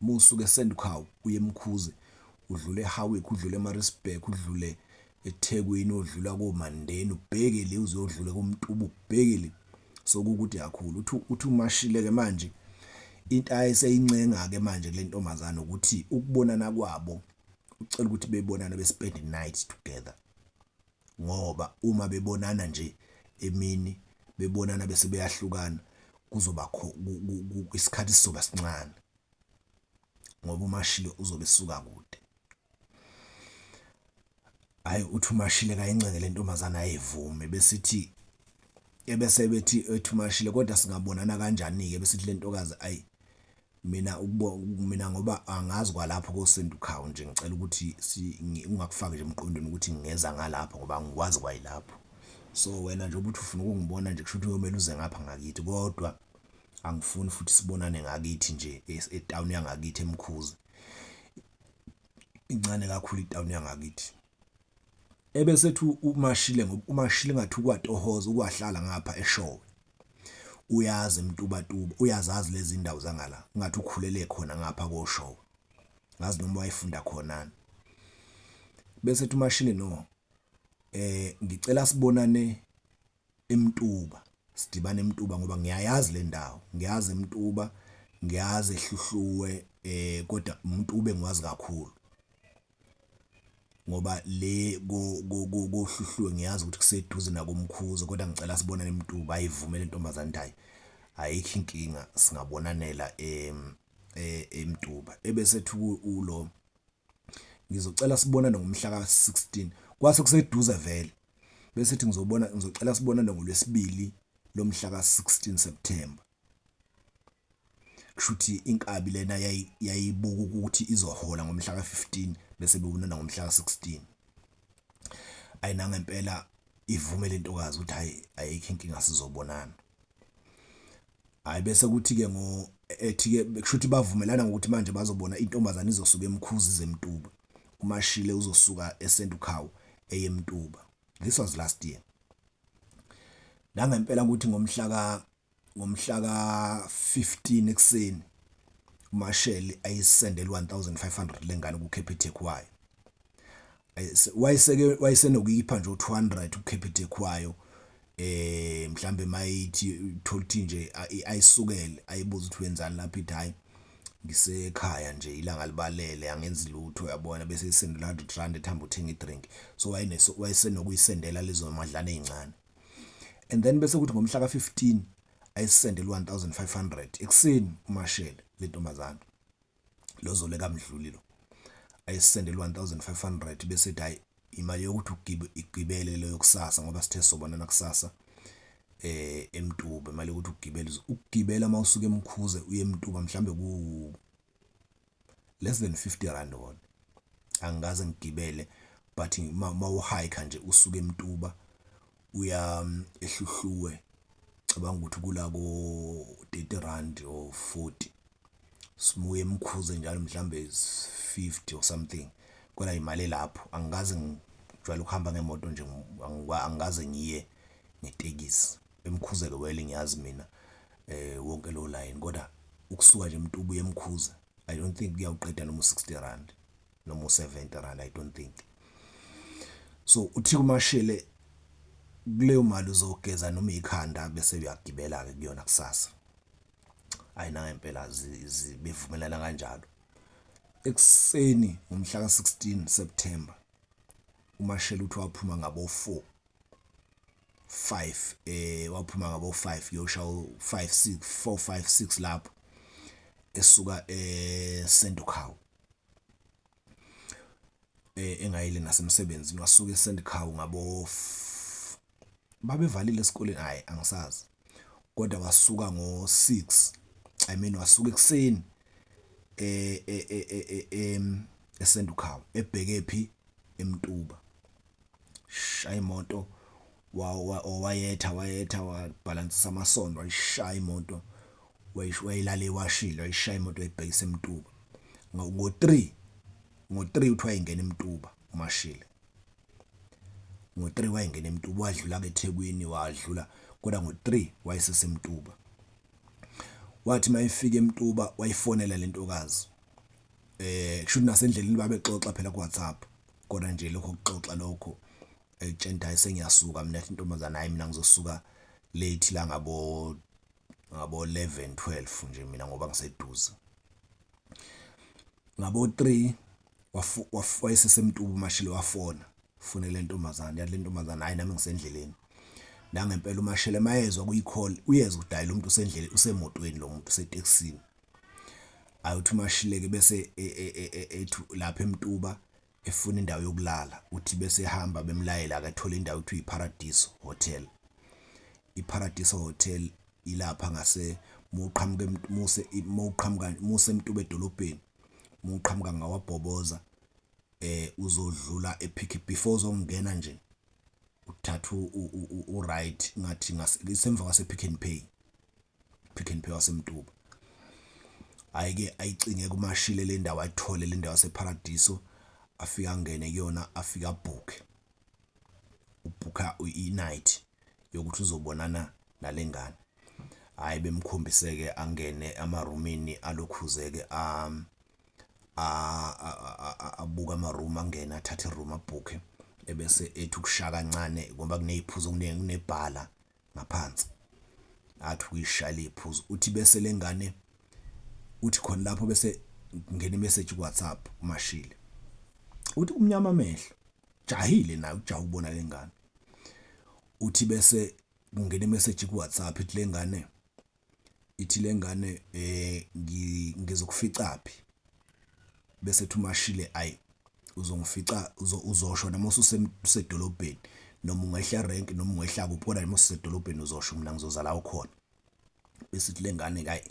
Speaker 1: Uma usuka eSentukhawu uye eMkhuze udlule eHowick, udlule eMaritzburg, udlule eThekwini, udlula koMandeni, ubheke le uze uyodlula koMtuba, ubheke le. So kukude kakhulu. Uthi uthi uMashile-ke manje into ayeseyincenga-ke manje kule ntombazane ukuthi ukubonana kwabo ucela ukuthi bebonane be-spend night together ngoba uma bebonana nje emini bebonana bese beyahlukana kuzoba isikhathi sizoba sincane ngoba uMashile uzobe esuka kude. Hhayi uthi uMashile kayincenge le ntombazane ayivume besithi ebese bethi ethi uMashile kodwa singabonana kanjani-ke bese ithi le ntokazi ayi mina ukubo mina ngoba angazi kwalapho koSendukhawu nje ngicela ukuthi ungakufaki nje emqondweni ukuthi ngingeza ngalapho ngoba angikwazi kwayilapho. So wena nje ubuthi ufuna ukungibona nje kusho ukuthi kuyomele uze ngapha ngakithi kodwa angifuni futhi sibonane ngakithi nje etawuni yangakithi eMkhuze. Incane kakhulu itawuni yangakithi. Ebese ethi uMashile ngoba uMashile ngathi ukwatohoza ukwahlala ngapha eShowe. Uyazi eMtubatuba, uyazazi lezi ndawo zangala, ngathi ukhulele khona ngapha koShowe. Ngazi noma wayefunda khonani. Bese ethi uMashile no ngicela sibonane eMtuba, sidibane eMtuba ngoba ngiyayazi le ndawo, ngiyazi eMtuba, ngiyazi eHluhluwe kodwa uMtuba engiwazi kakhulu. Ngoba le koHluhluwe ngiyazi ukuthi kuseduze nakoMkhuze kodwa ngicela sibonane eMtuba. Ayivume le ntombazane ithi hhayi ayikho inkinga singabonanela eMtuba. Ebese ethi ulo ngizocela sibonane ngomhla ka-16 kwase kuseduze vele bese ethi ngizobona ngizocela sibonane ngolwesibili lomhla ka-16 September. Kusho ukuthi inkabi lena yayibuka ukuthi izohola ngomhla ka-15 bese bebonana ngomhla ka-16. Ayi nangempela ivume le ntokazi ukuthi hhayi ayikho inkinga sizobonana. Hhayi bese kuthi-ke ngo ethi-ke kusho ukuthi bavumelana ngokuthi manje bazobona intombazane izosuka eMkhuze ize eMtuba. UMashile uzosuka eSentukhawu eye eMtuba. This was last year. Nangempela ukuthi ngomhla ka ngomhla ka-15 ekuseni uMashele ayisendele 1500 lengane kuCapitec wayo. Wayeseke wayesenokuyipha nje u200 kuCapitec wayo mhlambe mayithi uthola ukuthi nje ayisukele ayibuza ukuthi wenzani lapha ithi hayi ngisekhaya nje ilanga libalele angenzi lutho uyabona bese isendela 100 rand ethamba uthenga idrink. So wayesenokuyisendela lezo madlana ezincane. And then bese kuthi ngomhla ka-15 ayisendele 1500 ekuseni uMashele le ntombazane lozoleka Mdluli lo ayisendele 1500 bese ethi hayi imali yokuthi ugibe igibele leyo kusasa ngoba sithe sobonana kusasa eMtuba, imali yokuthi ugibele ukugibela mawusuka eMkhuze uye eMtuba mhlambe ku less than 50 rand wona. Angikaze ngigibele but mawuhayikha nje usuke eMtuba uya eHluhluwe, cabanga ukuthi kula ko-30 rand or 40. Simuye eMkhuze njalo mhlambe is 50 or something kodwa imali elapho. Angikaze, ngijwayele ukuhamba ngemoto nje, angikaze ngiye ngetekisi eMkhuze-ke. Well, ngiyazi mina wonke lo layini, kodwa ukusuka nje eMtuba uye eMkhuze I don't think kuyawuqeda noma u-60 rand noma u-70 rand, I don't think so. Uthi kuMashele kuleyo mali uzogeza noma ikhanda bese uyagibela-ke kuyona kusasa. Ayi, nangempela bevumelana kanjalo. Ekuseni ngomhla ka-16 September uMashele uthi waphuma ngabo 4 5, waphuma ngabo 5 kuyoshaya 5 6 4 5 6 lapho, esuka eSendukhau, engayile nasemsebenzini. Wasuka eSendukhau ngabo, babevalile esikoleni, hayi angisazi, kodwa wasuka ngo6, I mean wasuka ekseni eSendukhau ebheke phi? EMtuba. Shaya imoto, wayetha wayetha, wabhalansisa amasondo, wayishaya imoto, wayilala ewashile, wayishaya imoto wayibhekisa eMtuba ngo-3. Ngo-3 uthi wayengena eMtuba uMashile. Ngo-3 wayengena eMtuba, wadlula ke eThekwini, wadlula, kodwa ngo-3 wayeseseMtuba. Wathi mayefika eMtuba wayifonela lentokazi. Kusho nasendleleni babexoxa phela ku WhatsApp, kodwa nje lokho kuxoxa lokho etshenta, hayi sengiyasuka mina. Athi intombazana, hayi mina ngizosuka late la ngabo 11 12 nje mina ngoba ngiseduze. Ngabo 3 wayeseseMtuba uMashile, wafona, fonela intombazana. Yathi le ntombazana, hayi nami ngisendleleni. Nangempela uMashele mayezwa kuyi-call uyezwa ukuthi hayi lo muntu usendleleni, usemotweni, lo muntu usetekisini. Ayi, uthi uMashile-ke bese ethi lapha eMtuba efuna indawo yokulala. Uthi bese ehamba bemlayela akathola indawo ekuthiwa iParadiso Hotel. IParadiso Hotel ilapha ngase muqhamuka muse muqhamuka muse eMtuba edolobheni, muqhamuka ngawabhoboza, uzodlula ePick before uzongena nje, uthatha u right ngathi ngasemva kwase Pick n Pay, Pick n Pay waseMtuba. Hayi ke, ayicinge kuMashile le ndawo, ayithole le ndawo yaseParadiso, afika angene kuyona, afika abook, ubhukha i-night yokuthi uzobonana nalengane. Hayi, bemkhombiseke, angene amarumini alokhuzeke, abuka ama-room, angene athathe i-room, abhukhe, ebese ethi ukushaya kancane ngoba kuneziphuzo, kunebhala ngaphansi, athi ukuyishayela iphuzo. Uthi bese lengane, uthi khona lapho bese ngena imessage ku WhatsApp uMashile. Uthi kumnyama amehlo, jahile naye ujaha ukubona lengane. Uthi bese kungena imessage ku WhatsApp, ithi lengane ngizokufica phi? Bese ethi uMashile, ayi uzongifica, uzosho noma ususedolobheni, noma ungehla erank, noma ungehla kuphi, kodwa noma ususedolobheni uzosho, mina ngizoza la ukhona. Bese ithi lengane, hayi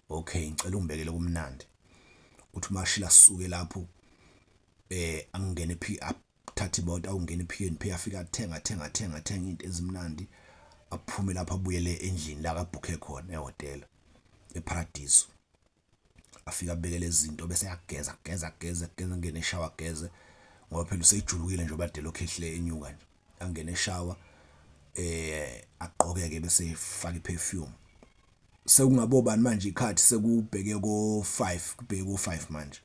Speaker 1: okay, ngicela ungibekele kumnandi. Uthi uMashile asuke lapho, angene phi, athatha imoto, awungena ePick n Pay, afika athenga thenga thenga thenga into ezimnandi, aphume lapho abuyele endlini la kabhukhe khona ehhotela eParadiso. Afika abekele izinto, bese yageza geza geza geza, ngene eshower, geze ngoba phela usejulukile nje obade lokho ehle enyuka nje. Angene eshower, agqokeke, bese efaka iperfume. Sekungabobani manje ikhathi? Sekubheke ko 5, kubheke ko 5 manje.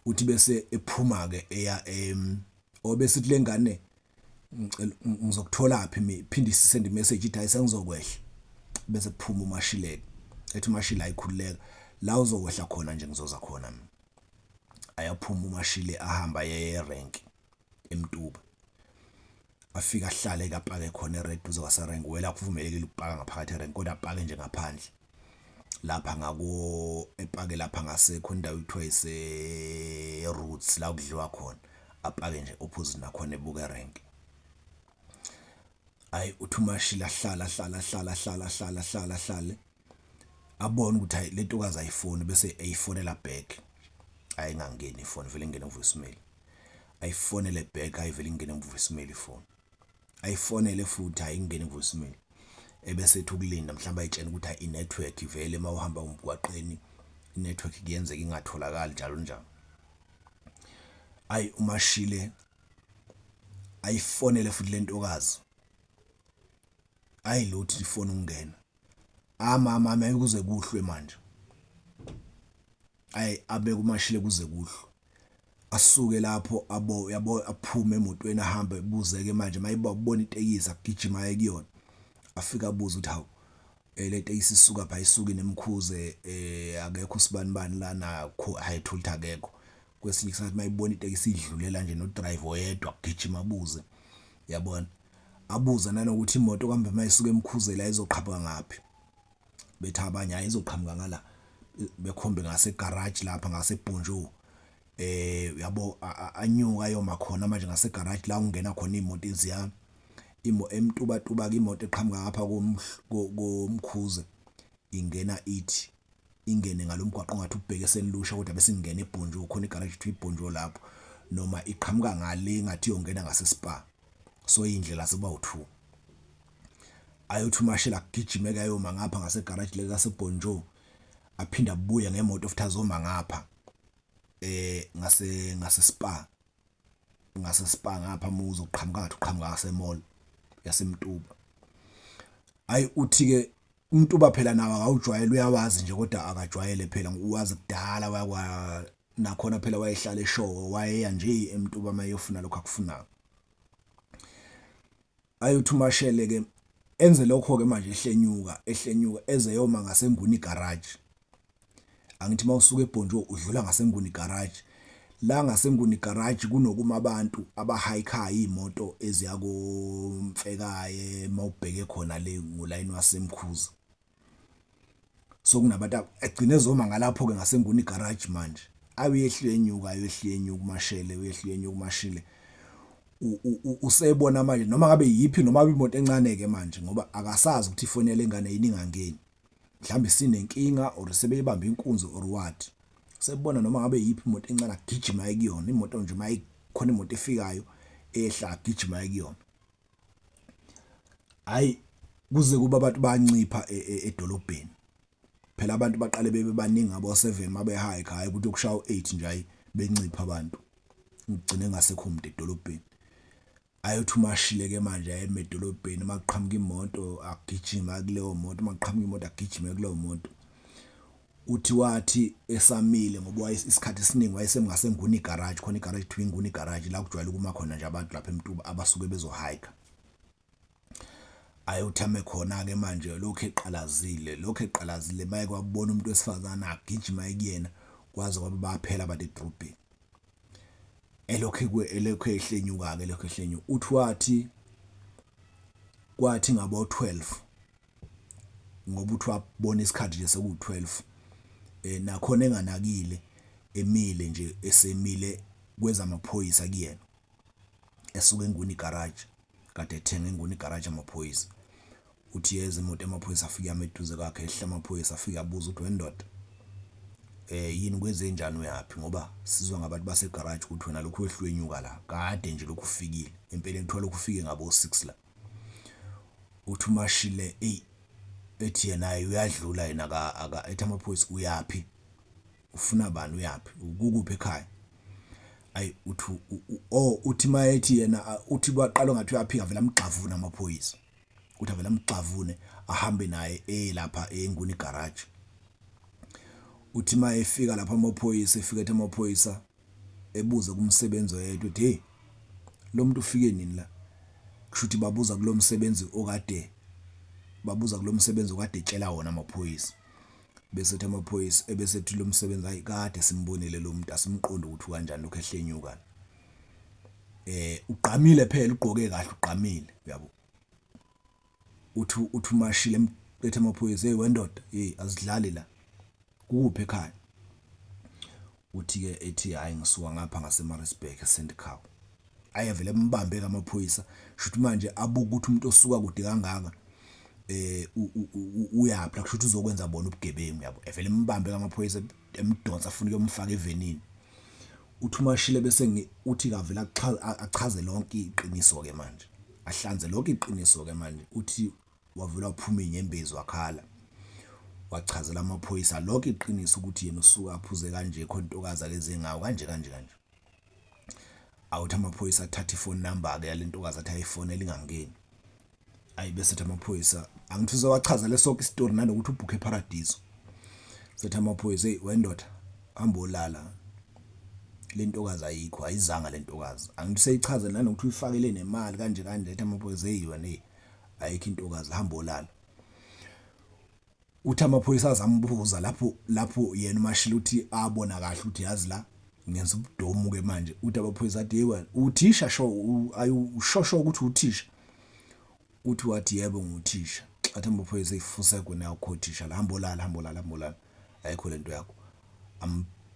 Speaker 1: Uthi bese ephuma ke eya em obese ithi lengane, ngicela ngizokuthola phi? Iphinde isend message, ithi hayi sengizokwehla. Bese kuphuma uMashileke, ethi uMashile, ayikhululeka, la uzokwehla khona nje ngizoza khona mina. Ayaphuma uMashile, ahamba ye rank eMtuba, afika ahlale kapake khona ered duze kwaserank. Wela kuvumelekile ukupaka ngaphakathi erank, kodwa apake nje ngaphandle lapha ngako, epake lapha ngasekho indawo ekuthiwa ise Roots la kudliwa khona, apake nje opposite nakhona ebuka erank. Hayi, uthi uMashile ahlala hlala hlala hlala hlala hlala hlale, abone ukuthi hayi lentokazi ayifoni, bese eyifonela back. Hhayi ingangeni ifoni ivele ingene ku-voicemail, ayifonele back hhayi ivele ingene ku-voicemail ifoni, ayifonele futhi hhayi ingene ku-voicemail. Ebese ethi ukulinda mhlawumbe ayitshene ukuthi hhayi inethiwekhi vele mawuhamba emgwaqeni inethiwekhi kuyenzeka ingatholakali njalo njalo. Ayi uMashile ayifonele futhi lentokazi, ayi lutho ifoni ukungena, ama ama kuze kuhlwe manje. Ayi abeke uMashile kuze kuhlwe, asuke lapho abo yabo aphume emotweni ahambe ebuze-ke manje mayebona itekisi agijima aye kuyona. Afike abuze ukuthi hawu le tekisi isuka phi, ayisuki neMkhuze akekho usibanibani lana hhayi uthole ukuthi akekho. Kwesinye isikhathi mayibona itekisi idlulela nje no-driver oyedwa agijima abuze uyabona. Abuze nanokuthi imoto kambe mayisuka eMkhuze la izoqhamuka ngaphi. Bethi abanye hayi izoqhamuka ngala bekhombe ngase garage lapha ngaseBhonjo uyabo anyuka ayoma khona manje ngase garage la ungena khona imoto eziya imo emtubatuba ke imoto eqhamuka ngapha koMkhuze ingena ithi ingene ngalomgwaqo ngathi ubheke eselusha kodwa bese ingena eBhonjo khona igarage kuthiwa iBhonjo lapho noma iqhamuka ngale ngathi iyongena ngase Spa so indlela sekuba u2. Ayothi umashela agijime kayoma ngapha ngase garage le kaseBhonjo aphinda abuye ngemoto futhi azoma ngapha ngase Spa ngase Spa ngapha muzo uqhamuka ngathi uqhamuka ngase mall yaseMtuba. Hayi uthi ke uMtuba phela nawo akawujwayele uyawazi nje kodwa akajwayele phela uwazi kudala wakwa nakhona phela wayehlala eshowe wayeya nje eMtuba mayofuna lokho akufunayo. Ayothi uMashele ke enze lokho ke manje ehlenyuka ehlenyuka eze yoma ngaseNguni garage. Angithi mawusuka eBhonjo udlula ngaseNguni garage, la ngaseNguni garage kunokuma abantu abahayikhayo imoto eziya koMfekaye mawubheke khona le ngolayini waseMkhuze. So kunabantu egcine ezoma ngalapho ke ngaseNguni garage manje. Ayoyehla enyuka ayoyehla enyuka uMashele uyehla enyuka uMashile. Usebona manje noma ngabe yiphi noma imoto encane ke manje ngoba akasazi ukuthi ifoni yalengane yini ingangeni. Mhlawumbe sinenkinga or sebeyibamba inkunzi or what. Sebona noma ngabe yiphi imoto encane agijima aye kuyona imoto nje mayikhona imoto efikayo ehla agijima aye kuyona. Hayi kuze kuba abantu bancipha edolobheni. Phela abantu baqale bebe baningi ngabo 7 mabe hike hayi ukuthi ukushaya u8 nje hayi bencipha abantu. Ngigcine ngasekho umuntu edolobheni. Ayothi umashile ke manje ayeme edolobheni makuqhamuka imoto agijima kuleyo moto makuqhamuka imoto agijime kuleyo moto. Uthi wathi esamile ngoba isikhathi esiningi wayesemngasenguni garage khona igarage kuthiwa iNguni garage la kujwayele ukuma khona nje abantu lapha eMtuba abasuke bezohike. Ayothi ame khona ke manje lokho eqalazile lokho eqalazile maye kwabona umuntu wesifazane agijima kuyena kwaze kwaba baphela abantu edrobheni. Elokhu elokhu ehlenyuka ke lokhu ehlenyuka uthi wathi kwathi ngabo 12 ngoba uthi wabona isikhathi nje seku 12 nakhona enganakile emile nje esemile kwezamaphoyisa kuyena esuka eNguni garage kade ethenga eNguni garage amaphoyisa. Uthi yeza imoto yamaphoyisa afike yama eduze kwakhe ehla amaphoyisa afike abuza ukuthi wendoda yini kwenze njani uyaphi ngoba sizwa ngabantu base garage ukuthi wena lokhu wehlwenyuka la kade nje lokhu ufikile empeleni kuthiwa lokhu ufike ngabo 6 la. Uthi uMashile ey ethi yena uyadlula yena aka ethi amaphoyisa uyaphi ufuna bani uyaphi ukukuphi ekhaya. Ayi uthi oh uthi mayethi yena uthi baqala ngathi uyaphika vele amgxavuna amaphoyisa. Uthi avele amgxavune ahambe naye lapha eNguni garage. Uthi mayefika lapha amaphoyisa efika ethi amaphoyisa ebuza kumsebenzi oyedwa uthi hey lo muntu ufike nini la. Kusho ukuthi babuza kulomsebenzi okade babuza kulomsebenzi okade etshela wona amaphoyisa. Bese ethi amaphoyisa ebese ethi lo msebenzi hayi kade simbonile lo muntu asimqondi ukuthi kanjani lokho ehlenyuka. Ugqamile phela ugqoke kahle ugqamile uyabo. Uthi uthi uMashile ethi amaphoyisa hey wendoda hey azidlali la kukuphi ekhaya. Uthi ke ethi hayi ngisuka ngapha ngase Maritzburg eSandcow. Ayevele embambe kamaphoyisa shuthi manje abuka ukuthi umuntu osuka kude kangaka uyaphi la kusho ukuthi uzokwenza bona ubugebengu yabo. Evele embambe kamaphoyisa emdonsa afuna ukuyomfaka evenini. Uthi uMashile bese uthi kavela achaze lonke iqiniso ke manje, ahlanze lonke iqiniso ke manje. Uthi wavela waphuma inyembezi wakhala, wachazela amaphoyisa lonke iqiniso ukuthi yena usuka aphuze kanje, khona intokazi akeze ngayo kanje kanje kanje. Awuthi amaphoyisa athathe ifoni number ke yale ntokazi, athi ayifonela ingangeni. Ayi, bese ethi amaphoyisa, angithi uzowachazela sonke isitori nanokuthi ubhukhe eParadiso. Sethi amaphoyisa, hey wendoda, hamba olala, le ntokazi ayikho, ayizanga le ntokazi. Angithi useyichazela nanokuthi uyifakele nemali kanje kanje. Ethi amaphoyisa, hey wena, hey, ayikho intokazi, hamba olala. Uthi amaphoyisa azambuza lapho yena uMashile uthi abona kahle ukuthi yazi la ngenza ubudomu ke manje. Uthi amaphoyisa athi, hey wena, uthisha sho ayu ushosho ukuthi uthisha? Uthi wathi, yebo, nguthisha. Athi amaphoyisa, ifuseke wena, awukho thisha la, hamba olala, hamba olala, hamba olala, ayikho lento yakho.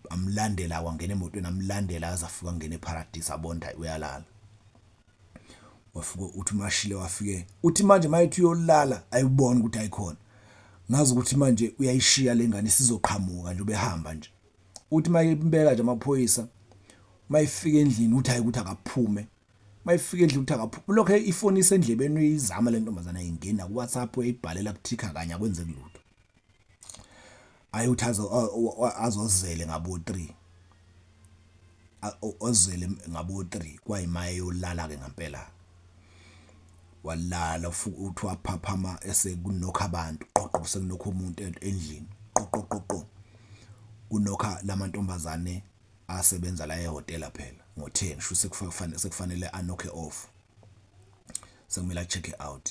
Speaker 1: Amlandela, wangena emotweni, amlandela aze afika angena eParadise, abonda uyalala. Wafika uthi uMashile wafike, uthi manje mayethi uyolala ayibona ukuthi ayikhona, ngazi ukuthi manje uyayishiya lengane, isizoqhamuka nje ubehamba nje. Uthi mayimbeka nje amaphoyisa, mayifika endlini uthi hayi ukuthi akaphume, mayifika endlini uthi akaphume, lokho ifoni isendlebeni uyizama le ntombazana, ingena ku WhatsApp, uyayibhalela kuthikha kanye, akwenzeki lutho. Ayi, uthi azozele ngabo 3, ozele ngabo 3 kwayima eyolala ke ngempela, walala. Uthi waphaphama esekunokha abantu, qoqo, sekunokha umuntu endlini, qoqo qoqo, kunokha lamantombazane asebenza la ehhotela phela ngo-10, sho sekufanele sekufanele anokhe off, sekumele a-check out.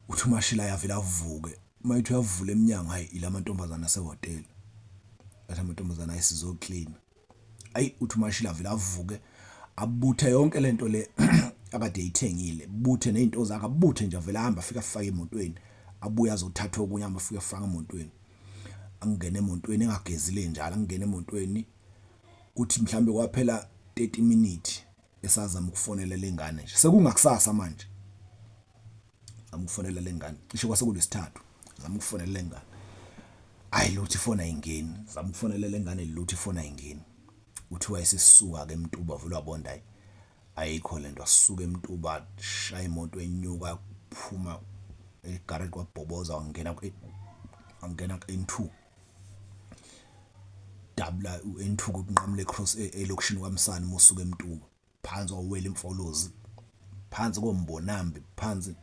Speaker 1: Uthi uMashila yavela avuke, mayithi uyavula eminyango, hayi, ilamantombazana asehhotela. Athi amantombazana, ayisizo-clean. Ayi, uthi uMashila avele avuke, abuthe yonke lento le akade eyithengile, buthe nezinto zakhe, abuthe nje, avele ahamba, afika afake emotweni, abuye azothatha okunye, ahamba afike afaka emotweni, angene emotweni engagezile njalo, angene emotweni. Uthi mhlambe kwaphela 30 minutes esazama ukufonela lengane nje, sekungakusasa manje, zama ukufonela lengane, cishe kwase kulesithathu, zama ukufonela lengane, ayi lutho, ifoni ayingeni. Zama ukufonela lengane, lutho, ifoni ayingeni. Uthi wayesisuka ke eMtuba, vele wabonda hayi, ayikho lento. Asuka eMtuba, shaya imoto, enyuka, phuma egarage, kwabhoboza, wangena ku-N2, dabula u-N2 kunqamule cross elokishini kwaMsane. Musuka eMtuba phansi, wawela imfolozi phansi kombonambi phansi,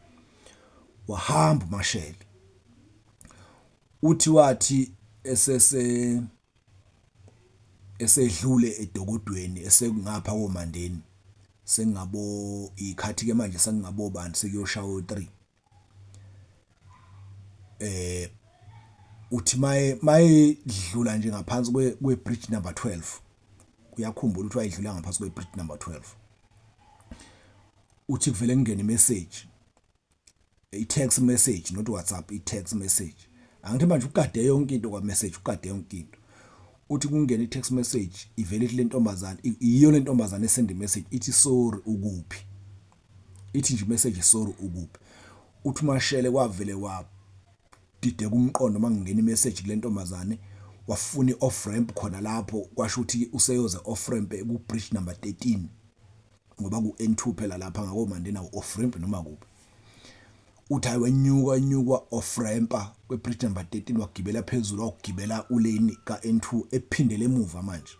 Speaker 1: wahamba uMashele. Uthi wathi esese esedlule edokodweni, esengapha koMandeni, sengabo ikhathi ke manje, sengabo bani, sekuyoshaya o3, uthi maye dlula nje ngaphansi kwe bridge number 12, uyakhumbula ukuthi wayedlula ngaphansi kwe bridge number 12, uthi kuvele kungena imessage, i-text message, not WhatsApp, i-text message. Angithi manje ugade yonke into kwa message, ugade yonke into. Uthi kungena i-text message, ivele ithi le ntombazane, iyo le ntombazane esend message, ithi, sorry, ukuphi? Ithi nje message, sorry, ukuphi? Uthi uMashele kwavele wa dideka umqondo mangingena imessage kule ntombazane, wafuna i-off ramp khona lapho, kwasho ukuthi useyoze off ramp ku bridge number 13, ngoba ku N2 phela lapha ngakoMandeni off ramp noma kuphi. Uthi hayi, wenyuka nyuka off rampa kwe bridge number 13, wagibela phezulu, wagibela ulane ka N2 ephindele emuva. Manje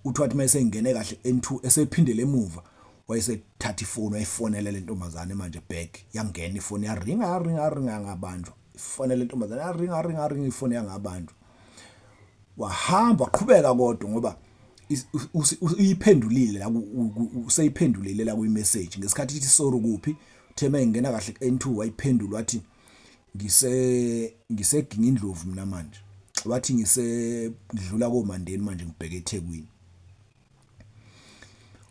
Speaker 1: uthi wathi mayesengene kahle N2, esephindele emuva, wayesethatha ifoni, wayifonela le ntombazane manje back. Yangena ifoni, yaringa, yaringa, yaringa, yangabanjwa. Ifonela le ntombazane, yaringa, yaringa, yaringa, ifoni yangabanjwa. Wahamba waqhubeka kodwa ngoba uyiphendulile la, useyiphendulile la kwi-message ngesikhathi ithi sorry, kuphi. Uthe mayingena kahle ku-N2, wayiphendula, wathi, ngiseGingindlovu mina manje. Wathi, ngisedlula koMandeni manje, ngibheke eThekwini.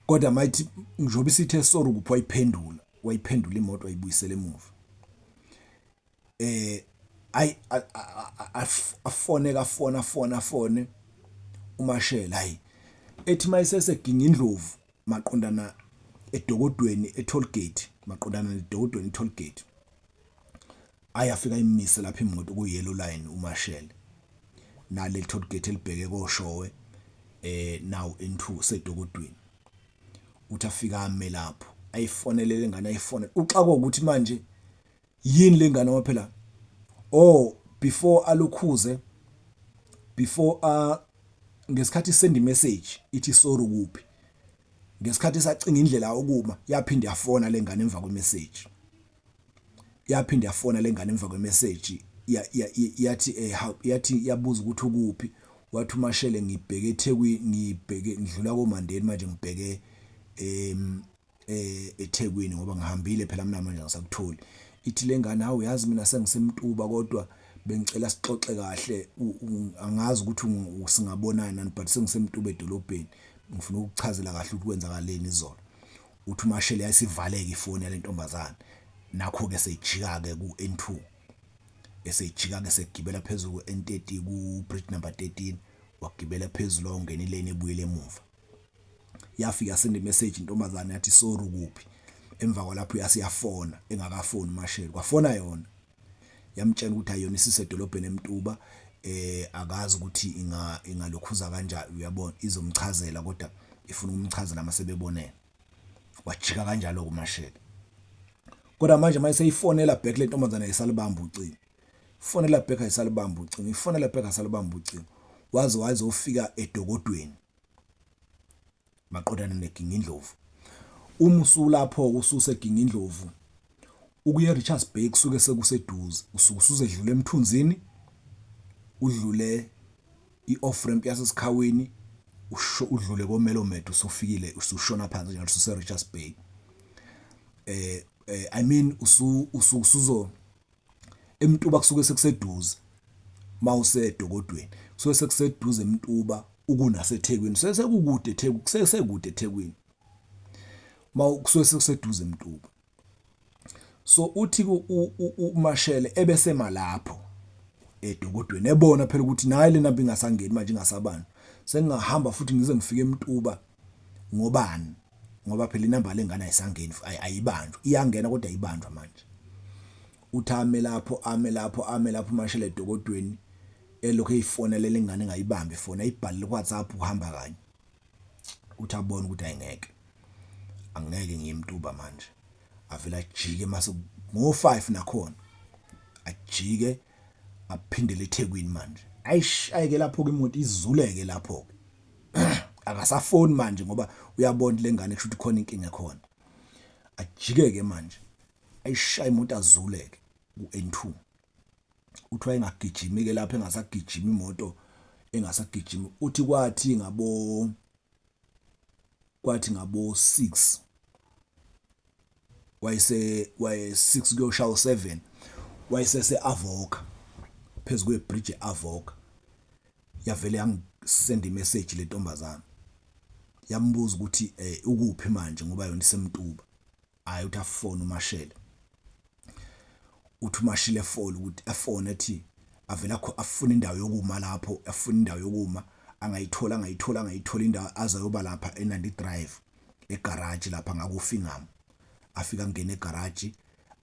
Speaker 1: Kodwa mayithi njengoba isithe sorry, kuphi, wayiphendula, imoto wayibuyisela emuva. Ayi, afone kafona, afone, afone uMashele, hayi, ethi mayisesegingindlovu maqondana edokodweni etoll gate, maqondana nedokodweni etoll gate, ayafika imise lapha imoto ku yellow line uMashele, nale toll gate elibheke koShowe. Now N2 sedokodweni, uthi afika ame lapho, ayifonele lengane, ayifonele, uxakwa ukuthi manje yini lengane, ngoba phela oh before alokhuze, before a ngesikhathi send message ithi sorry kuphi, ngesikhathi sacinga indlela ukuma, yaphinda yafona lengane emva kwemessage, yaphinda yafona lengane emva kwemessage, yathi yathi yabuza ukuthi ukuphi. Wathi uMashele, ngibheke eThekwini, ngibheke ngidlula koMandeni manje, ngibheke eThekwini ngoba ngihambile phela mina manje ngisakutholi. Ithi lengane, hawu, yazi mina sengisemtuba, kodwa bengicela sixoxe kahle, angazi ukuthi singabonana, but sengisemtuba edolobheni, ngifuna ukuchazela kahle ukuthi kwenzakaleni izolo. Uthi uMashele yayisivaleka ifoni yalentombazane, nakho ke sejika ke ku N2, esejika ke segibela phezulu ku-N30, ku bridge number 13, wagibela phezulu, wawungena ilane ebuyele emuva. Yafika yasenda message intombazane, yathi sorry kuphi. Emva kwalapho yasiyafona, engakafoni uMashele kwafona yona, yamtshela ukuthi ayona isisedolobheni eMtuba, akazi ukuthi inga ingalokhuza kanjani, uyabona, izomchazela, kodwa ifuna ukumchazela masebebonene. Wajika kanjalo kuMashele, kodwa manje mayeseyifonela back le ntombazane ayisalibamba ucingo, fonela back ayisalibamba ucingo, ifonela back ayisalibamba ucingo, waze wazofika edokodweni maqondana neGingindlovu. Uma usulapho ususeGingindlovu ukuye eRichards Bay kusuke sekuseduze, usuke usuzedlula emthunzini, udlule i-off ramp yaseSikhawini, usho udlule koMelomed, usufikile, usushona phansi njalo ususe Richards Bay. I mean usu usuzo eMtuba, kusuke sekuseduze mawusedokodweni, kusuke sekuseduze eMtuba ukunaseThekwini, sesekukude eThekwini, kusesekude eThekwini, kusuke sekuseduze eMtuba. So uthi uMashele ebesema lapho edokodweni, ebona phela ukuthi nayi le namba ingasangeni manje, ingasabani, sengingahamba futhi ngize ngifike eMtuba ngobani, ngoba phela inamba lengane ayisangeni, ayibanjwa, iyangena kodwa ayibanjwa manje. Uthi ame lapho, ame lapho, ame lapho uMashele edokodweni, elokhu eyifonela ingane, engayibambi ifoni, ayibhalile ku WhatsApp, uhamba kanye. Uthi abone ukuthi ayingeke, angeke ngiyemtuba manje, avela ajike mase ngo5 nakhona, ajike aphindele eThekwini manje, ayishayeke lapho ke imoto, izuleke lapho ke, akasafoni manje ngoba uyabona lengane kusho ukuthi khona inkinga ekhona. Ajike ke manje, ayishaya imoto, azuleke ku-N2. Uthi wayengagijimi ke lapho, engasagijimi imoto, engasagijimi. Uthi kwathi ngabo 6, wayese waye 6 kuyoshaya u7, wayesese Avoca, phezulu kwebridge eAvoca. Yavele yangisend imessage le ntombazana, yambuza ukuthi ukuphi manje ngoba yona isemtuba. Hayi, uthi afone uMashele, uthi uMashele efone ukuthi efone, ethi avela afuna indawo yokuma lapho, afuna indawo yokuma, angayithola, angayithola, angayithola indawo, azoyoba lapha eNandi Drive egarage lapha ngakuFingham. Afika ngene egarage,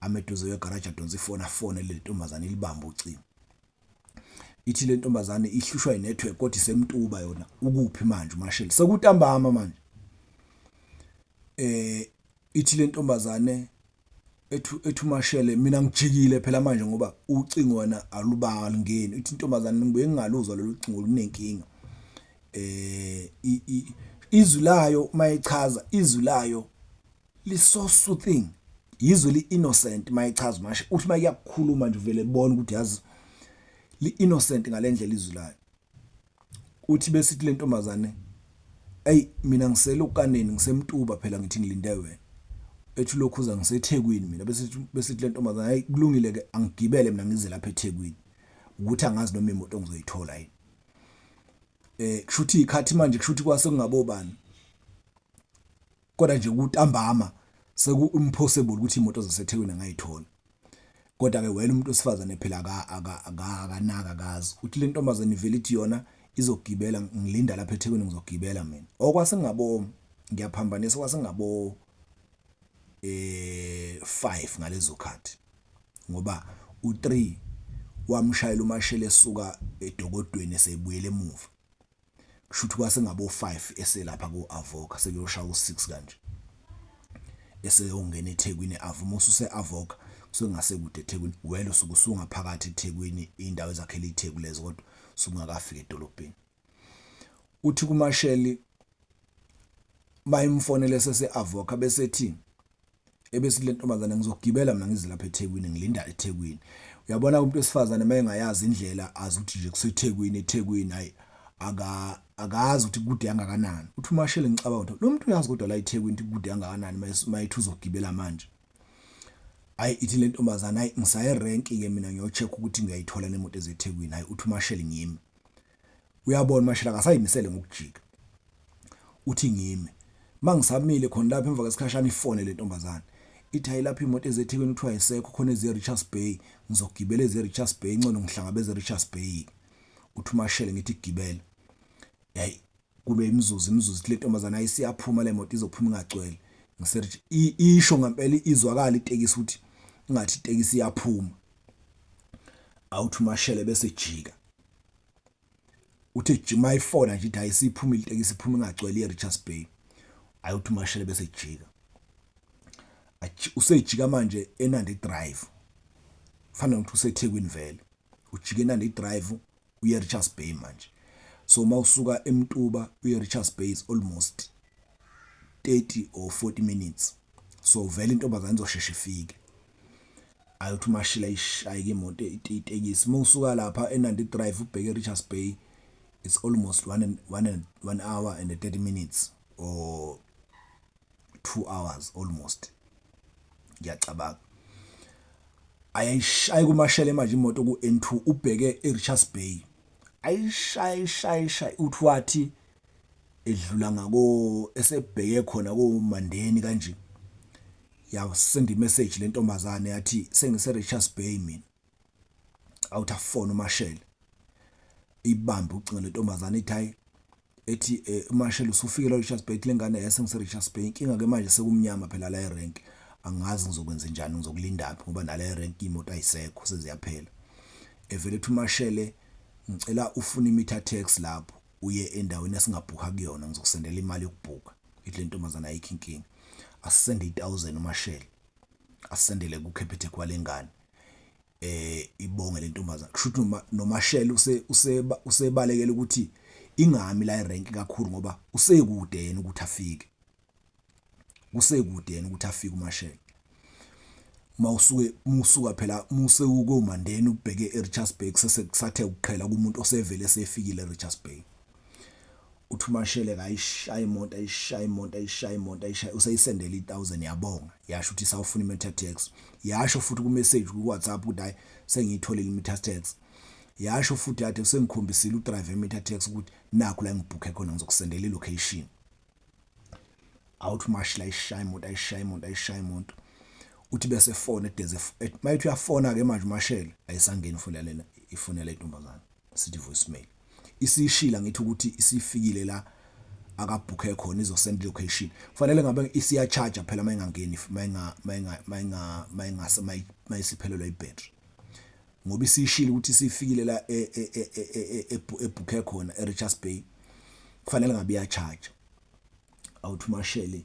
Speaker 1: ameduze wegarage, adonsa ifoni, afone le ntombazane, ilibamba ucingo. Ithi le ntombazane ihlushwa inetwork kodwa isemtuba yona, ukuphi manje uMashele, sekutambama manje. Ithi le ntombazane, ethu uMashele, mina ngijikile phela manje ngoba ucingo wena aluba alingeni. Ithi intombazane, ngibuye ngingaluzwa lolu cingo, lunenkinga. Izwi layo mayichaza, izwi layo li so soothing, izwi li innocent mayichaza mashe. Uthi mayiyakukhuluma nje uvele bona ukuthi yazi li innocent ngalendlela izwi layo. Uthi besithi le ntombazane, ey, mina ngiselukaneni, ngisemtuba phela, ngithi ngilinde wena. Ethi lokhuza, ngiseThekwini mina. Besithi le ntombazane, hayi, kulungile ke, angigibele mina ngize lapha eThekwini, ukuthi angazi noma imoto ngizoyithola yini. Kushuthi ikhathi manje, kushuthi kwase kungabobani, kodwa nje kutambama, seku impossible ukuthi imoto zaseThekwini angayithola. Kodwa ke wena umuntu wesifazane phela akanaka, akazi. Uthi le ntombazane ivele ithi yona izogibela, ngilinda lapha eThekwini, ngizogibela mina. Okwase ngabo, ngiyaphambanisa, kwase ngabo 5 ngalezo khathi, ngoba u3 wamshayela uMashele esuka edokodweni esebuyele emuva. Kushuthi kwase ngabo 5 eselapha ku Avoca, sekuyoshaya u6 kanje. Eseyongena eThekwini avuma ususe Avoca, kusuke ngasekude eThekwini. Well, usuke usungaphakathi eThekwini, indawo ezakhele iTheku lezo, kodwa sungakafika edolobheni. Uthi kuMasheli bayimfonele sese Avoca, bese ethi ebese le ntombazane, "Ngizogibela mina ngize lapha eThekwini, ngilinda eThekwini." Uyabona, umuntu wesifazane mayengayazi indlela, azi ukuthi nje kuseThekwini, eThekwini, hayi, aka akazi ukuthi kude kangakanani. Uthi uMashele, "Ngicabanga ukuthi lo muntu uyazi kodwa la eThekwini ukuthi kude kangakanani, mayethi uzogibela manje." Hayi, ithi le ntombazane, "Hayi, ngisaye rank ke mina, ngiyocheck ukuthi ngiyayithola nemoto ezeThekwini." Hayi, uthi uMashele, "Ngimi." Uyabona, uMashele akasayimisele ngokujika. Uthi, "Ngime." Mangisamile khona lapha, emva kwesikhashana ifone le ntombazane, ithi, "Hayi, lapha imoto ezeThekwini kuthiwa ayisekho, khona eze Richards Bay, ngizogibela eze Richards Bay, ngcono ngihlangabeze Richards Bay." Uthi uMashele, "Ngithi gibela." Hayi, kube imizuzu imizuzu, le ntombazana ayisiyaphuma, le moto izophuma ingagcwele. Ngise isho ngempela, izwakala itekisi ukuthi ingathi itekisi iyaphuma. Awuthi uMashele bese jika, uthi ejima ifona nje, ithi, "Hayi, siphumile itekisi, iphuma ingagcwele iRichards Bay." Ayi, uthi uMashele bese jika, usejika manje eNandi Drive, fana nokuthi useThekwini vele, ujike eNandi Drive, uye Richards Bay manje. So mawusuka eMtuba uye Richards Bay is almost 30 or 40 minutes, so vele intombazane izosheshe ifike. Ayothi uMashila ayishaye imoto, itekisi. Mawusuka lapha eNandi Drive ubheke eRichards Bay, it's almost 1 and 1 and 1 hour and 30 minutes or 2 hours almost, ngiyacabanga. Ayayishaya kuMashele manje imoto ku N2, ubheke eRichards Bay, ayishaya, ishaya, ishaya. Uthi wathi edlula ngako, esebheke khona koMandeni kanje, yasenda imessage le ntombazane, yathi, "Sengise Richards Bay mina." Awuthi afone uMashele, ibambe ucingo le ntombazane, ithi, "Hayi," ethi, "uMashele, usufike la Richards Bay?" Lengane, "Yase ngise Richards Bay. Inkinga ke manje sekumnyama phela la erank, angazi ngizokwenza njani, ngizokulindaphi, ngoba nala erank imoto ayisekho, seziyaphela." Evele ethi uMashele, "Ngicela ufune imeter taxi lapho, uye endaweni esingabhukha kuyona, ngizokusendela imali yokubhukha." Ithi le ntombazana, "Ayikho inkinga." Asisende i1000 uMashele, asendele ku Capitec walengane. Ibonge le ntombazana. Kusho ukuthi noMashele usebalekela ukuthi ingami la erank kakhulu, ngoba usekude yena ukuthi afike, kusekude yena ukuthi afike uMashele. Mawusuke musuka phela muse koMandeni ubheke eRichards Bay, kusese kusathe ukuqhela kumuntu osevele sefikile eRichards Bay. Uthi uMashele kayishaya imoto, ayishaya imoto, ayishaya imoto, ayishaya. Useyisendela i1000, yabonga, yasho ukuthi sawufuna imeter taxi. Yasho futhi ku message ku WhatsApp ukuthi, "Hayi, sengiyitholile imeter taxi." Yasho futhi yathi, "Sengikhombisile udriver meter taxi ukuthi nakho la ngibhukhe khona, ngizokusendela ilocation." Awuthi uMashila ayishaya imoto, ayishaya imoto, ayishaya imoto. Uthi bese phone edeze, mayithi uyafona ke manje uMashele, ayisangeni ifoni lena, ifoni le ntombazana, sithi voicemail. Isishila ngithi ukuthi isifikile la akabhukhe khona, izosend location. Kufanele ngabe isiya charge phela mayingangeni, mayinga mayinga mayinga mayingase mayisiphelelwa ibattery, ngoba isishilo ukuthi isifikile la ebhukhe khona eRichards Bay, kufanele ngabe iya charge. Awuthi uMashele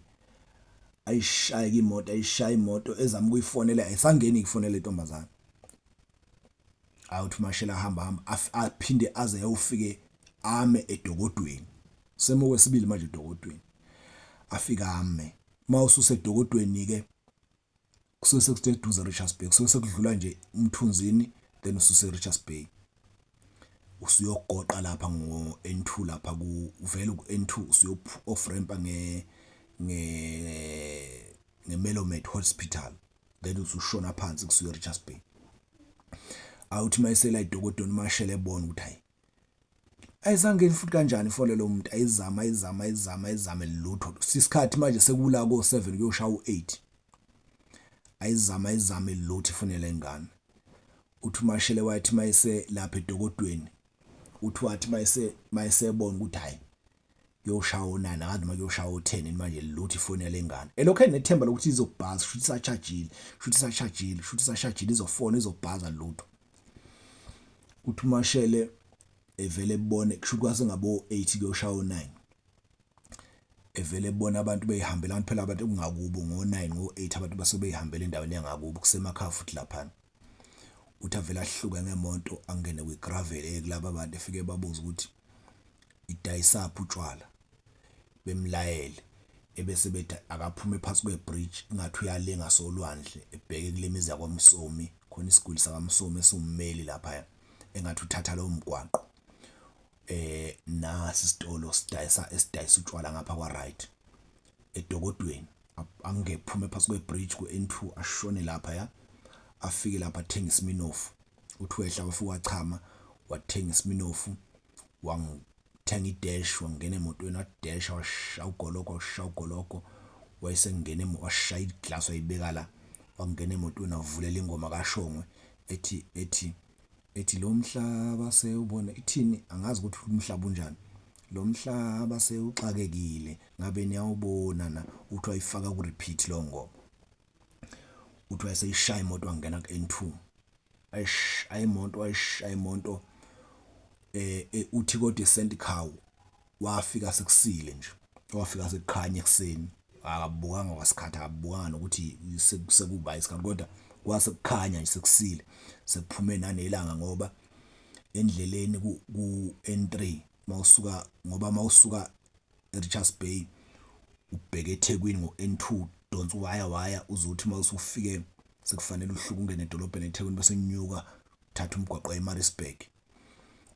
Speaker 1: ayishaya imoto, ayishaya imoto, ezama ukuyifonela, ayisangeni ifonela intombazana. Awuthi uMashele ahamba hamba, aphinde aze ayofike ame edokodweni, semo kwesibili manje edokodweni. Afika ame. Mawususedokodweni ke, kusuke sekuseduze Richards Bay, kusuke sekudlula nje umthunzini, then ususe Richards Bay, usuyogoqa lapha ngo N2, lapha ku uvela ku N2, usuyo off ramp nge Melomed Hospital, then usushona phansi kusuka Richards Bay. Awuthi mayisela idokodweni uMashele, ebona ukuthi hayi, ayizangeni futhi kanjani ifole lo muntu. Ayizama, ayizama, ayizama, ayizame, lutho. Sisikhathi manje sekula ko 7 kuyoshaya u8. Ayizama, ayizame, lutho ifonela ingane. Uthi uMashele wathi mayise lapha edokodweni, uthi wathi mayesebona ukuthi hayi, kuyoshaya o9, akazi noma kuyoshaya o10 manje, lutho ifoni yalengane. Elokho enethemba lokuthi izobhaza, shuthi isachajile, shuthi isachajile, shuthi isachajile, izofona, izobhaza, lutho. Uthi uMashele Evele ebone kusho kwase ngabo 8 kuyoshaya u9, evele ebona abantu beyihambela phela abantu kungakubo ngo9 ngo8, abantu base beyihambela endaweni yangakubo kusemakhaya futhi laphana. Uthi avele ahluke ngemoto angene kwigravel kulaba bantu, efike babuza ukuthi idayisaphi utshwala, bemlayele ebese bethi akaphume phansi kwebridge ngathi uyalenga solwandle ebheke kule mizi yakwaMsomi khona, isiguli sakaMsomi esiwummeli lapha, engathi uthatha lowo mgwaqo, nasi isitolo sidayisa esidayisa utshwala ngapha kwa right edokodweni. Angephume phansi kwebridge ku-N2 ashone lapha, ya, afike lapha athenga iSmirnoff. Uthi wehla wafika wachama, wathenga iSmirnoff, wangithenga idash, wangena emotweni, wadasha, washaya ugologo, washaya ugologo, wayesengena, washaya iglass, wayibeka la, wangena emotweni, wavulela ingoma kaShongwe ethi lo mhlaba sewubona ithini, angazi ukuthi umhlaba unjani, lo mhlaba sewuxakekile, ngabe niyawubona na. Uthi wayifaka ku repeat lo ngoma. Uthi wayeseyishaya imoto, wangena ku N2, ayishaya imoto, wayishaya imoto. Uthi kodwa eSentcow wafika sekusile nje, wafika sekukhanya ekseni, akabukanga kwasikhathi, akabukanga nokuthi sekuba isikhathi, kodwa kwase kukhanya nje sekusile, sekuphume nanelanga, ngoba endleleni ku N3 mawusuka, ngoba mawusuka eRichards Bay ubheke eThekwini ngo N2, donsa waya waya uzothi mawusufike sekufanele uhluke ungene edolobheni eThekwini, bese unyuka uthatha umgwaqo eMaritzburg.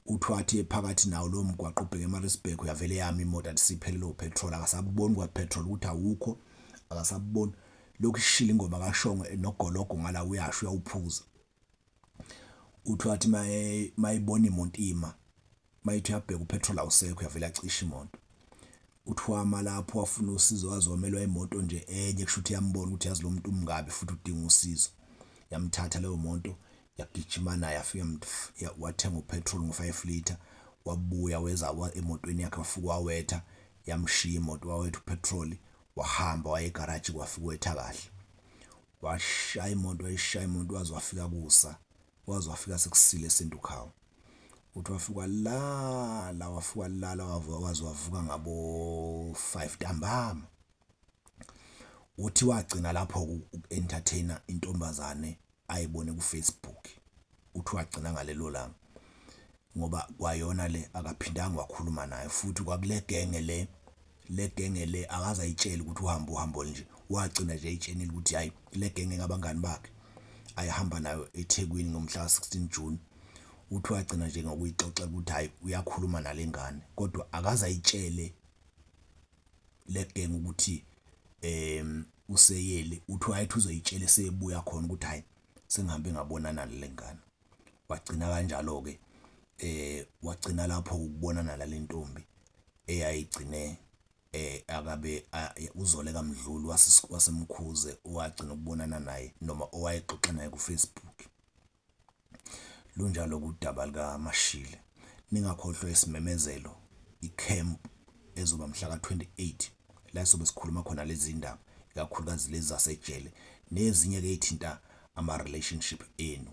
Speaker 1: Uthi wathi phakathi nawo lo mgwaqo ubheke eMaritzburg, uyavele yami imoto, athi siphelele upetrol, akasaboni kwa petrol ukuthi awukho, akasaboni. Lokhu ishila ingoma kaShongwe nogologo ngala, uyasho uyawuphuza. Uthi wathi mayibona imoto ima, mayithi uyabheka upetrol awusekho, uyavela acisha imoto. Uthi wama lapho wafuna usizo, waze wamelwa imoto nje enye, kusho ukuthi yambona ukuthi yazi lo muntu umngabi futhi udinga usizo. Yamthatha leyo moto, yagijima naye, yafika wathenga upetrol ngo5 liter, wabuya weza emotweni yakhe, wafika wawetha, yamshiya imoto, wawetha upetrol, wahamba waye egarage, kwafika wetha kahle, washaya imoto, wayishaya imoto waze wafika kusa, waze wafika sekusile eSentukhawu. Uthi wafika lala, wafika lala, wavuka, waze wavuka ngabo 5 ntambama. Uthi wagcina lapho uku-entertainer intombazane ayibone ku Facebook. Uthi wagcina ngalelo langa, ngoba kwayona le akaphindanga wakhuluma naye futhi, kwakule genge le akaze ayitshele ukuthi uhamba uhambo nje, wagcina nje eyitshenile ukuthi hayi le genge ngabangani bakhe ayihamba nayo eThekwini ngomhla ka16 June. Uthi wagcina nje ngokuyixoxa ukuthi hayi uyakhuluma nalengane, kodwa akaze ayitshele le genge ukuthi useyele. Uthi wayethi uzoyitshela sebuya khona ukuthi hayi sengihambe ngabonana nalengane. Wagcina kanjalo ke, wagcina lapho ukubonana nalentombi eyayigcine akabe uZoleka Mdluli wasemkhuze, owagcina ukubonana naye noma owayexoxa naye ku Facebook. Lunjalo udaba lika Mashile. Ningakhohlwa isimemezelo, icamp ezoba mhla ka28, la sobe sikhuluma khona lezi ndaba, ikakhulukazi lezi zasejele nezinye ke ezithinta ama relationship enu.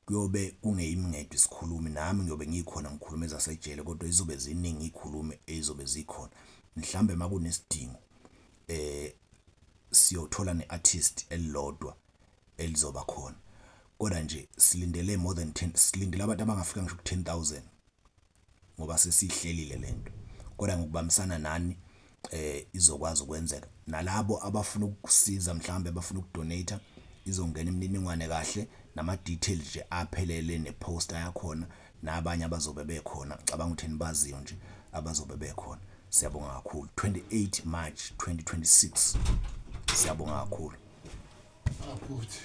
Speaker 1: Kuyobe kungeyimi ngedwa isikhulumi, nami ngiyobe ngikhona ngikhuluma ezasejele, kodwa izobe ziningi ikhulume ezizobe zikhona. Mhlambe makunesidingo siyothola neartist elilodwa elizoba khona, kodwa nje silindele more than 10, silindele abantu abangafika ngisho ku 10,000, ngoba sesihlelile lento. Kodwa ngokubambisana nani izokwazi ukwenzeka. Nalabo abafuna ukusiza, mhlambe abafuna ukudonate, izongena imininingwane kahle nama details nje aphelele neposter yakhona, nabanye abazobe bekhona, ngicabanga ukuthi nibaziyo nje abazobe bekhona. Siyabonga kakhulu. 28 March 2026, siyabonga kakhulu.
Speaker 2: Abhuti.